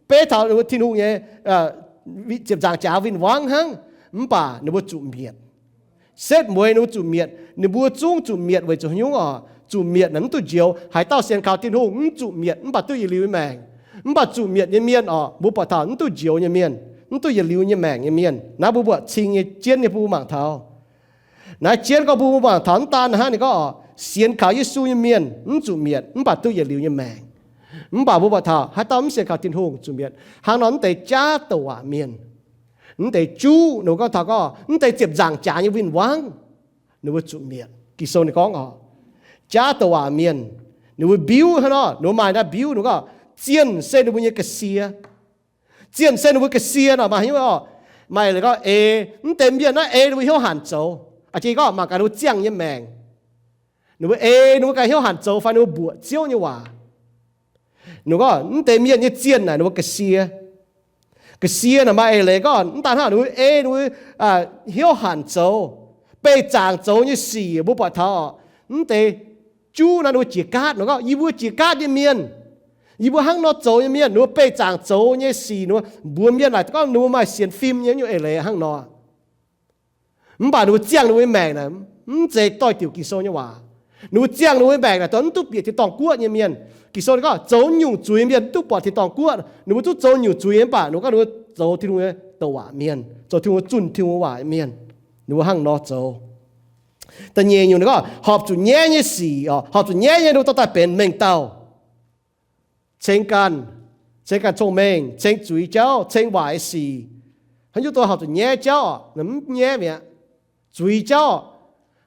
beiv taux ninh mbuo Tin-Hungh nyei ziepc nzaangc jaax win-wangv hnangv, mv baac ninh mbuo zuqc mietc. Setv mueiz ninh mbuo zuqc mietc, ninh mbuo zungv zuqc mietc weic zuqc haaix nyungc oc? Zuqc mietc naaic mv duqv njoux. Haaix dauh sienx kaux Tin-Hungh mv zuqc mietc mv baac duqv yietc liuz nyei maengc. Mv baac zuqc mietc nyei mienh oc, mbuo buatc taux mv duqv njoux nyei mienh, mv duqv yietc liuz nyei maengc nyei mienh. Naaiv mbuo buatc cing nyei jienv nyei bun mbuo mangc taux. Naaiv jienv gorngv bun mbuo mangc taux mv daan hnangv, ninh gorngv oc, sienx kaux Yesu nyei mienh mv zuqc mietc mv baac duqv yietc liuz nyei maengc. Mv baac mbuo buatc taux haaix dauh mv sienx kaux Tin-Hungh zuqc mietc. Hnangv nor mv deix jaav douc waac mienh, mv deix juv, ninh mbuo gorngv taux gorngv mv deix ziepc nzaangc jaax nyei win-wangv, ninh mbuo zuqc mietc. Ging-Sou ninh gorngv oc, jaav douc waac mienh, ninh mbuo mbiuv hnangv nor, ninh mbuo maaih naaiv mbiuv, ninh gorngv zienh se ninh mbuo nyei ga'sie. Zienh se ninh mbuo ga'sie nor, maaih haaix nyungc oc? Maaih leiz gorngv ei, mv deix mienh naaiv ei ninh mbuo hnyouv hanc zoux. Aa, jiex gorngv mangc gaax ninh mbuo ziangh nyei maengc, ninh mbuo ei ninh mbuo ganh hnyouv hanc zoux fai ninh mbuo mbuoqc Ziouv nyei waac. Ninh gorngv mv deix mienh nyei zienh naaic ninh mbuo ga'sie. Ga'sie naaic maaih eix leiz gorngv mv daan hnangv, ninh mbuo ei ninh mbuo hnyouv hanc zoux, beih zaangc zoux nyei sic mbuo buatc taux oc. Mv deix juv naaiv ninh mbuo jiex gaatv, ninh gorngv yie mbuo jiex gaatv nyei mienh, yie mbuo hnangv nor zoux nyei mienh, ninh mbuo beih zaangc zoux nyei sic, ninh mbuo mbuox mienh naaic gorngv ninh mbuo maaih sienx fim nyei nyungc eix leiz hnangv nor. Mv baac ninh mbuo ziangh ninh mbuo nyei maengc naaic mv zeiz doix-diuc Ging-Sou nyei waac. Ninh mbuo ziangh ninh mbuo nyei maengc naaic dongh mv duqv bieqc tin-dorngh guoqv nyei mienh. Ging-Sou gorngv zoux nyungc zuiz mienh mv duqv buatc tin-dorngh guoqv. Ninh mbuo zungv zoux nyungc zuiz mv baac ninh mbuo gorngv ninh mbuo zoux Tin-Hungh nyei douc waac mienh, zoux Tin-Hungh zunh Tin-Hungh waac mienh. Ninh mbuo hnangv nor zoux. Da'nyeic nyungc ninh gorngv horpc zuqc nyaiv nyei sic oc, horpc zuqc nyaiv nyei ninh mbuo dorh daaih benx mengh dauh. Ceng ganh, ceng ganh cong-mengh, ceng zuiz jauv, ceng waaic sic. Haaix nyungc duqv horpc zuqc nyaiv jauv oc? Mv nyaiv mi'aqv. Zuiz jauv,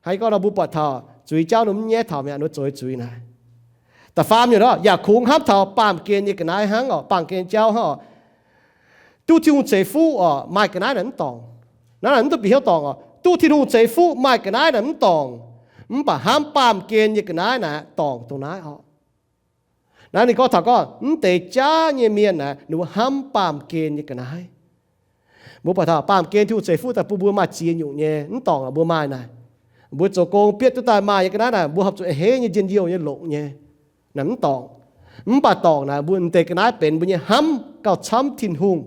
haaix gorngv nor mbuo buatc taux zuiz jauv ninh mv nyaiv taux mi'aqv, ninh zoux zuiz naaic. Da'faam nyungc nor, yaac kungx hnamv taux baamh gen nyei ga'naaiv hnangv oc, baamh gen jauv hnangv oc. Duqv Tin-Hungh ceix fuqv oc, maaih ga'naaiv naaic mv dorngc. Naaiv naaic mv duqv bieqc hnyouv dorngc oc. Duqv Tin-Hungh ceix fuqv maaih ga'naaiv naaic mv dorngc, mv baac hnamv baamh gen nyei ga'naaiv naaic dorngc dongh naaiv oc. Naaiv ninh gorngv taux gorngv mv deix jaav nyei mienh naaic ninh mbuo hnamv baamh gen nyei ga'naaiv. Mbuo buatc taux baamh gen Tin-Hungh ceix fuqv daaih bun mbuo maaih ziex nyungc nyei mv dorngc mbuo maaih naaic. Mbuo zoux gong bietv duqv daaih maaih nyei ga'naaiv naaic mbuo horpc zuqc a'hneiv nyei, njien-youh nyei, longc nyei. Naaiv mv dorngc. Mv baac dorngc naaic mbuo mv deix ga'naaiv benx mbuo nyei hnamv gauh camv Tin-Hungh.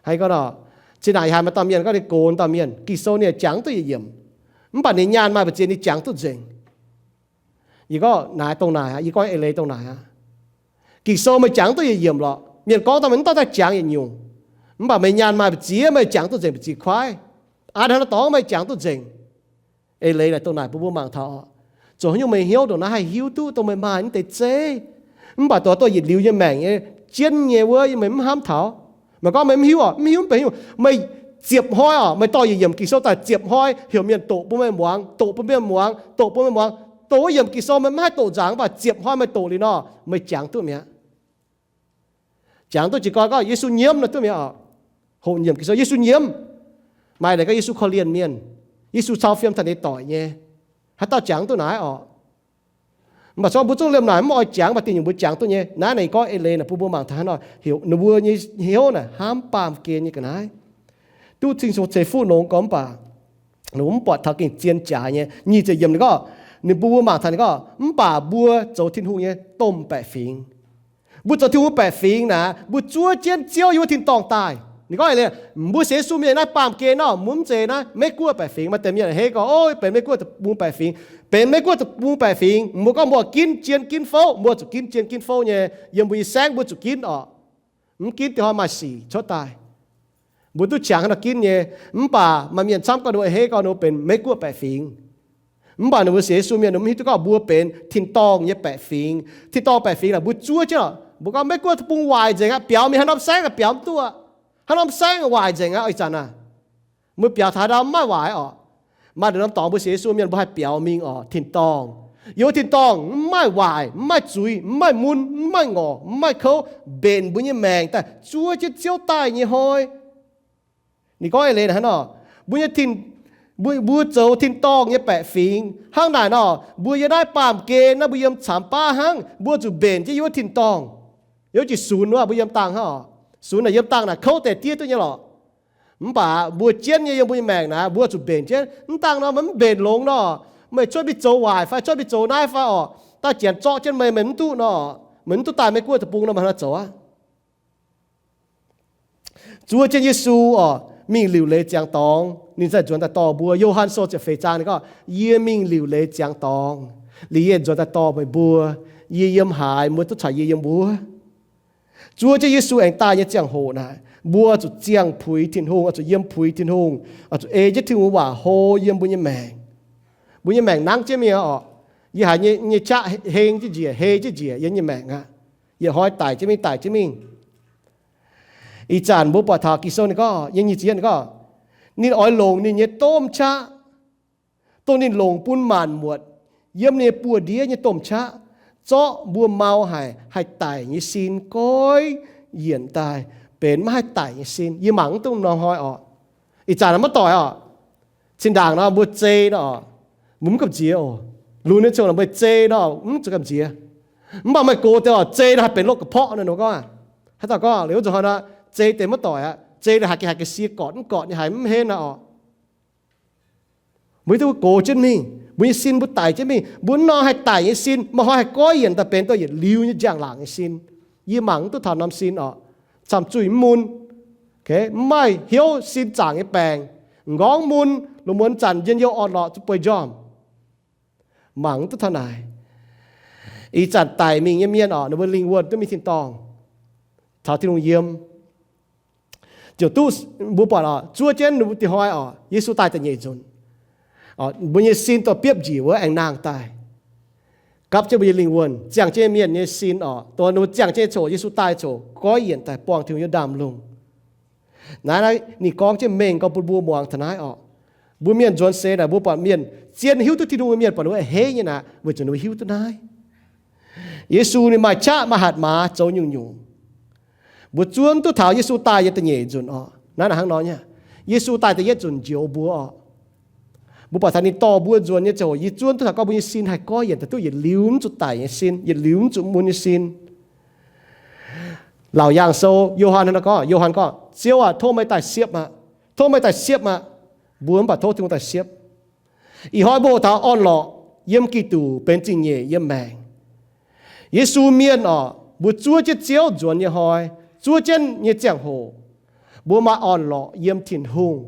Haaix gorngv nor, zinh ndaangc yie haiz maaih dauh mienh gorngv ninh gox dauh mienh, Ging-Sou ninh jangx duqv yietc yiemc, mv baac ninh nyaanh maaih mbu'ziex ninh jangx duqv nzengc. Yie gorngv naaiv dongh naaic aqv, yie gorngv eix leiz dongh naaic aqv. Ging-Sou meih jangx duqv yietc yiemc lorqc, mienh gorngv daaih meih mv dauh daaih jangx yietc nyungc, mv baac meih nyaanh maaih mbu'ziex meih jangx duqv nzengc mbu'ziex kuaaiv. Aa, hnangv naaiv dorngx meih jangx duqv nzengc. Eix leiz naaic dongh naaic bun mbuo mangc taux oc, zoux haaix nyungc meih hnyouv ndongc naaiv haih hiuv duqv dongh meih maaih mv deix zeiv, mv baac dongh yietc liuz nyei maengc nyei, jienv nyei wuov meih mv hnamv taux. Meih gorngv meih mv hiuv oc, mv hiuv mv benx haaix nyungc. Meih ziepc hnoi oc, meih dorh yietc yiemc Ging-Sou daaih ziepc hnoi heuc mienh doqc bun meih muangx, doqc bun mienh muangx, doqc bun mienh muangx, doqc wuov yiemc Ging-Sou meih mv haih doqc nzaangc, mv baac ziepc hnoi meih doqc liuz nor, meih jangx duqv mi'aqv. Jangx duqv jiez gorn gorngv Yesu nyiemv nor duqv mi'aqv oc. Hoqc yiemc Ging-Sou Yesu nyiemv. Maaih leiz gorngv Yesu korv-lienh mienh, Yesu cau fiem taux ninh doic nyei. Haaix dauh jangx duqv naaiv oc? Mv baac corc mbuo zungv liemh naaic mv oix jangx, mv baac diuh nyungc mbuo jangx duqv nyei. Naaiv naaic yie gorngv eix leiz naaic bun mbuo mangc taux haaix nor, heuc ninh mbuo nyei hnyouv naaic hnamv baamh gen nyei ga'naaiv. Duqv Tin-Hungh ceix fuqv longx gorngv mv baac ninh mbuo mv buatc taux gengh zien jaaix nyei. Nyic ziepc yiemc ninh gorngv, ninh bun mbuo mangc taux ninh gorngv, mv baac mbuo zoux Tin-Hungh nyei domh baeqc fingx. Mbuo zoux Tin-Hungh baeqc fingx naaic, mbuo zuov jienv Ziouv yiem wuov tin-dorngh daaih. Ninh gorngv eix leiz, mbuo sienx Yesu mienh naaiv baamh gen nor, mbuo mv zeiz naaiv Meiv-Guoqv baeqc fingx. Maaih deix mienh a'hneiv gorngv, o, benx Meiv-Guoqv deic-bung baeqc fingx. Benx Meiv-Guoqv deic-bung baeqc fingx, mbuo gorngv mbuo ginv jien ginv fouv, mbuo zuqc ginv jien ginv fouv nyei. Yiem mbuo nyei saengv mbuo zuqc ginv oc. Mv ginv diuh hnoi maaih sic cuotv daaih. Mbuo duqv qangx haaix nor ginv nyei. Mv baac maaih mienh camv gorngv ninh mbuo a'hneiv gorngv ninh mbuo benx Meiv-Guoqv baeqc fingx. Mv baac ninh mbuo sienx Yesu mienh ninh mbuo mv hiuv duqv gorngv mbuo benx tin-dorngh nyei baeqc fingx. Tin-dorngh baeqc fingx naaic mbuo zuov jienv oc. Mbuo gorngv Meiv-Guoqv deic-bung waaic nzengc aqv, biaux mingh haaix norm saengv biaux mv duqv. Haaix norm saengv waaic nzengc aqv. Ih zanc naaic, mbuo biaux taux haaix ndau mv maaih waaic oc. Maaih nduqc norm dorngx mbuo sienx Yesu mienh mbuo haih biaux mingh oc, tin-dorngh. Yiem wuov tin-dorngh mv maaih waaic, mv maaih zuiz, mv maaih mun, mv maaih ngorc, mv maaih kouv, mbenc mbuo nyei maengc daaih zuov jienv Ziouv daaih nyei hnoi. Ninh gorngv eix leiz naaic hnangv nor, mbuo nyei tin, Mbuo, mbuo zoux tin-dorngh nyei baeqc fingx. Hnangv naaic nor, mbuo yiem naaiv baamh gen naaiv, mbuo yiem camx baav hnangv, mbuo zuqc mbenc jienv yiem wuov tin-dorngh. Yiem wuov jiex sunx wuov, mbuo yiem dangh hnangv oc. Sunx naaic yiem dangh naaic kouv deix diev duqv nyei lorqc. Mv baac mbuo jienv nyei yiem mbuo nyei maengc naaic, mbuo zuqc mbenc jienv. Mv dangh nor, meih mv mbenc longx nor, meih cuotv mingh zoux waaic fai cuotv mingh zoux naaiv fai oc, daaih janx zorqv jienv meih, meih mv duqv nor, meih mv duqv daaih Meiv Guoqv deic-bung nor, meih hnangv nor zoux aqv. Zuov jienv Yesu oc, mingh liuc leiz ziangx dorngx, ninh zai nzuonx daaih dorh mbuo. Yo^han Sou ziepc feix zaang ninh gorngv, yie mingh liuc leiz ziangx dorngx, liuz yie nzuonx daaih dorh meih mbuo. Yie yiem haaix, meih mbuo duqv caux yie yiem wuov. Zuov jienv Yesu aengx daaih nyei ziangh hoc naaic, mbuo zuqc ziangh puix Tin-Hungh, oix zuqc yiem puix Tin-Hungh, oix zuqc ei jienv Tin-Hungh waac hlo yiem mbuo nyei maengc. Mbuo nyei maengc nangv jienv mingh oc. Yie haiz nyei, nyei qaqv heng jienv njiec, hei jienv njiec yiem nyei maengc aqv. Yietc hnoi daic jienv mingh, daic jienv mingh. Ih zanc mbuo buatc taux Ging-Sou ninh gorngv, yiem nyic ziepc yietv ninh gorngv, ninh oix longc ninh nyei domh qaqv, dongh ninh longc bun maanc muotc yiem ninh nyei buoz-ndiev nyei domh qaqv, zorqv mbuo mau haic, haih daic nyei sin goiv yienc daaih benx maiv haih daic nyei sin. Yie mangc mv duqv norm hnoi oc. Ih zanc naaiv maiv doic oc. Zinh ndaangc nor mbuo zei nor oc, mbuo mv gamh nziex oc. Lunx nyei ziangh hoc mbuo zei nor, mv zuqc gamh nziex. Mv baac meih gox deix oc, zei nor haih benx lorqc ga'porqv nor, ninh gorngv aqv. Haaix dauh gorngv liuz wuov nzunc hnoi nor, zei deix maiv doic aqv. Zei nor haiz gengh haiz ga'sie gortc mv gortc nyei, haiz mv henv nor oc. Mbuo hiuv duqv mbuo gox jienv mingh, mbuo nyei sin mbuo daic jienv mingh, mbuo mv nor haih daic nyei sin, maaih hnoi haih goiv yienc daaih benx dongh yietc liuz nyei njang-laangc nyei sin. Yie mangc mv duqv taux norm sin oc. Camv-zuih mv mun, mv maaih hnyouv sin zaangc nyei baengc, m'nqorngv mun, lungh muonz zanc njien-youh orn-lorqc zuqc bueix njormh. Mangc mv duqv taux naaic. Ih zanc daic mingh nyei mienh oc, ninh mbuo lingh wuonh duqv mingh tin-dorngh, taux Tin-Hungh yiem. Ziouc duqv mbuo buatc oc, zuov jienv ninh mbuo dih hnoi oc, Yesu daaih da'nyeic nzunc. Mbuo nyei sin dorh biopv njiec wuov aengx nangh daaih, gapv jienv mbuo nyei lingh wuonh. Ziangh jienv mienh nyei sin oc, dongh ninh mbuo ziangh jienv nyei coc, Yesu daaih coc goiv yienc daaih buangh Tin-Hungh nyei ndaamv-lungh. Naaiv, naaiv ninh gorngv jienv mengh gorngv bun mbuo muangx taux naaiv oc. Mbuo mienh nzuonx seix naaic, mbuo buatc mienh zien hiuv duqv Tin-Hungh nyei mienh buatc ninh mbuo a'hneiv nyei naaic, weic zuqc ninh mbuo hiuv duqv naaiv. Yesu ninh maaih qaqv maaih hatc maaz zoux nyungc-nyungc. Mbuo zuov mv duqv taux Yesu daaih nyei da'nyeic nzunc oc. Naaiv naaic hnangv nor nyei. Yesu daaih da'yietv nzunc njoux mbuo oc. Mbuo buatc taux ninh dorh mbuo nzuonx nyei ziangh hoc, yie zuov mv duqv taux gorngv mbuo nyei sin haih goiv yienc daaih duqv yietc liuz mv zuqc daic nyei sin, yietc liuz mv zuqc mun nyei sin. Laauc Yaangh Sou Yo^han hnangv naaiv gorngv, Yo^han gorngv, Ziouv aac, tov meih daaih siepv aqv. Tov meih daaih siepv aqv. Mbuo mv baac tov Tin-Hungh daaih siepv. Ih hnoi mbuo hoqc taux orn-lorqc yiem Giduc benx zingh nyeic yiem maengc. Yesu mienh oc, mbuo zuov jienv Ziouv nzuonx nyei hnoi, zuov jienv nyei ziangh hoc, mbuo maaih orn-lorqc yiem Tin-Hungh.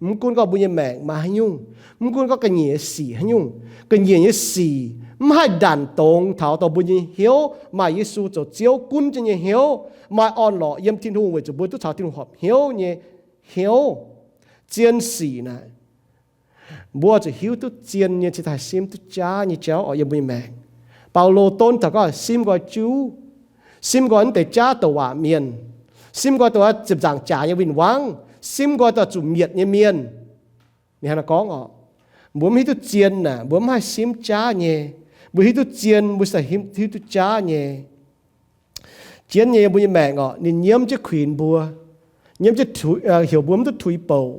Mv gunv gorngv mbuo nyei maengc maaih haaix nyungc, mv gunv gorngv ga'nyiec nyei sic haaix nyungc, ga'nyiec nyei sic mv haih ndanc dongz taux dongh mbuo nyei hnyouv maaih Yesu zoux Ziouv gunv jienv nyei hnyouv, maaih orn-lorqc yiem Tin-Hungh weic zuqc mbuo duqv caux Tin-Hungh horpc hnyouv nyei hnyouv. Zien sic naaic, mbuo zuqc hiuv duqv zien nyei cingx daaih simv duqv jaav nyei jauv oc yiem mbuo nyei maengc. Baulo donv taux gorngv simv nqoi juv, simv nqoi naaiv deix jaav douc waac mienh, simv nqoi douc ziepc nzaangc jaax nyei win-wangv, simv nqoi douc zuqc mietc nyei mienh. Ninh hnangv naaiv gorngv oc, mbuo mv hiuv duqv zien naaic, mbuo mv haih simv jaav nyei. Mbuo hiuv duqv zien, mbuo cingx daaih hiuv duqv jaav nyei. Jienv nyei yiem mbuo nyei maengc oc, ninh nyiemv jienv kuinx mbuo, nyiemv jienv heuc mbuo mv duqv tuix bouc.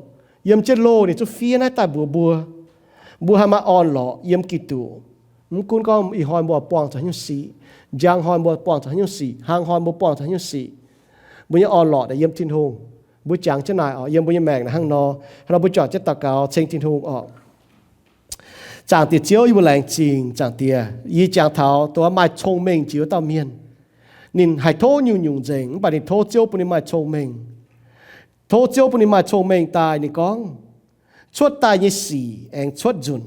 Yiem jienv loh ninh zungv fiev naaiv daaih mbuox mbuo. Mbuo haih maaih orn-lorqc yiem Giduc. Mv gunv gorngv ih hnoi mbuo buangh zuqc haaix nyungc sic, njang hnoi mbuo buangh zuqc haaix nyungc sic, hlang hnoi mbuo buangh zuqc haaix nyungc sic, mbuo nyei orn-lorqc naaic yiem Tin-Hungh. Mbuo jangx jienv naaic oc, yiem mbuo nyei maengc naaic hnangv nor. Hnangv nor mbuo juangc jienv daux gaux ceng Tin-Hungh oc. Zaangc Diex Ziouv, yie mbuo laengz zingh. Zaangc Diex, yie jangx taux dongh maaih cong-mengh jiex wuov dauh mienh. Ninh haih tov nyungc-nyungc nzengc, mv baac ninh tov Ziouv bun ninh maaih cong-mengh. Tov Ziouv bun ninh maaih cong-mengh daaih. Ninh gorngv, cuotv daaih nyei sic aengx cuotv nzunc.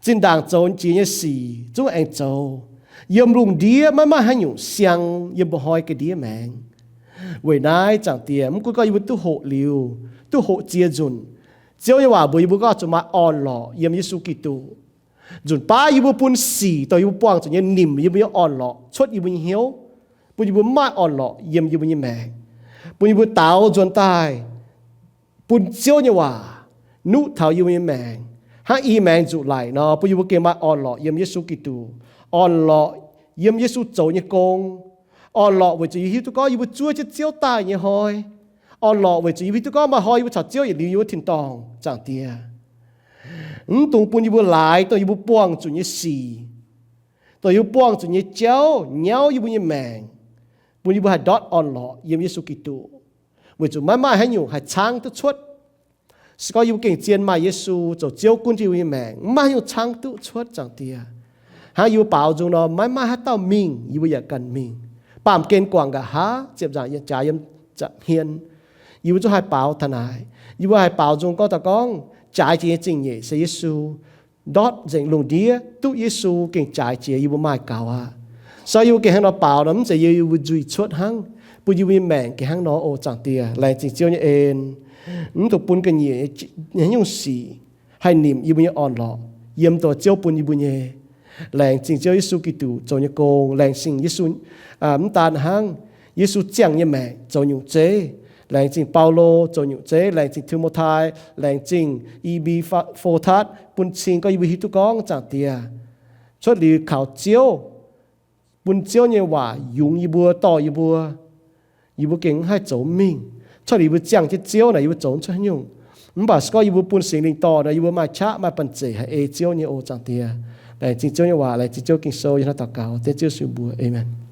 Zinh ndaangc zoux jiex nyei sic zungv aengx zoux. Yiem lungh ndiev maiv maaih haaix nyungc siang yiem mbuo hnoi ga'ndiev maengx. Weic naaiv, Zaangc Diex, mv gunv gorngv yie mbuo duqv hoqc liuz, duqv hoqc ziex nzunc, Ziouv nyei waac mbuox yie mbuo gorngv zuqc maaih orn-lorqc yiem Yesu Giduc. Nzunc baav yie mbuo bun sic dongh yie mbuo buangh zuqc nyei nimc yie mbuo nyei orn-lorqc cuotv yie mbuo nyei hnyouv, bun yie mbuo mv maaih orn-lorqc yiem yie mbuo nyei maengc, bun yie mbuo daaux nzuonx daaih, bun Ziouv nyei waac nuqv taux yie mbuo nyei maengc, hnangv i maengx nzuqc laic nor, bun yie mbuo gengh maaih orn-lorqc yiem Yesu Giduc. Orn-lorqc yiem Yesu zoux nyei gong. Orn-lorqc weic zuqc yie hiuv duqv gorngv yie mbuo zuov jienv Ziouv daaih nyei hnoi. Orn-lorqc weic zuqc yie mbuo hiuv duqv gorngv maaih hnoi yie mbuo caux Ziouv yietc liuz yiem wuov tin-dorngh, Zaangc Diex. Mv dungx bun yie mbuo laaix dongh yie mbuo buangh zuqc nyei sic, dongh yie mbuo buangh zuqc nyei jauv nyauv yie mbuo nyei maengc, bun yie mbuo haih ndortv orn-lorqc yiem Yesu Giduc. Weic zuqc maiv maaih haaix nyungc haih caangv duqv cuotv. Se gorngv yie mbuo gengh zien maaih Yesu zoux Ziouv gunv jienv yie mbuo nyei maengc, maiv maaih haaix nyungc caangv duqv cuotv, Zaangc Diex. Hnangv yie mbuo baaux nzung nor, maiv maaih haaix dauh mingh, yie mbuo yaac ganh mingh. Baamh gen guangc nqa'haav ziepc nzaangc jaax yiem nza'hmien. Yie mbuo zungv haih baaux taux naaic. Yie mbuo haih baaux nzung gorngv daaih gorngv jaaix jiex nyei zingh nyeic se Yesu. Ndortv nzengc lungh ndiev duqv Yesu gengh jaaix jiex yie mbuo maaih gaux aqv. So yie mbuo gengh hnangv nor baaux nor, mv zeiz yie mbuo nzuih cuotv hnangv, bun yie mbuo nyei maengc gengh hnangv nor. O Zaangc Diex, laengz zingh Ziouv nyei en, mv dungx bun ga'nyiec nyei nyungc sic haih nimc yie mbuo nyei orn-lorqc yiem dongh Ziouv bun yie mbuo nyei. Laengz zingh Ziouv Yesu Giduc zoux nyei gong. Laengz zingh Yesu, mv daan hnangv, Yesu ziangh nyei maengc zoux nyungc zeiv. Laengz zingh Baulo zoux nyungc zeiv. Laengz zingh Ti^mo^tai. Laengz zingh E^pi^fo^tatv bun cing gorngv yie mbuo hiuv duqv gorngv, Zaangc Diex, cuotv liuz kaux Ziouv, bun Ziouv nyei waac yungz yie mbuo, dorh yie mbuo, yie mbuo gengh mv haih zoux mingh. Cuotv liuz yie mbuo ziangh jienv Ziouv naaic, yie mbuo zoux mv cuotv haaix nyungc. Mv baac se gorngv yie mbuo bun Singx Lingh dorh nor, yie mbuo maaih qaqv maaih banh zeic haih ei Ziouv nyei. O Zaangc Diex, laengz zingh Ziouv nyei waac, laengz zingh Ziouv Ging-Sou. Yie hnangv naaiv daux gaux dengv Ziouv Yesu mbuox, Aamen.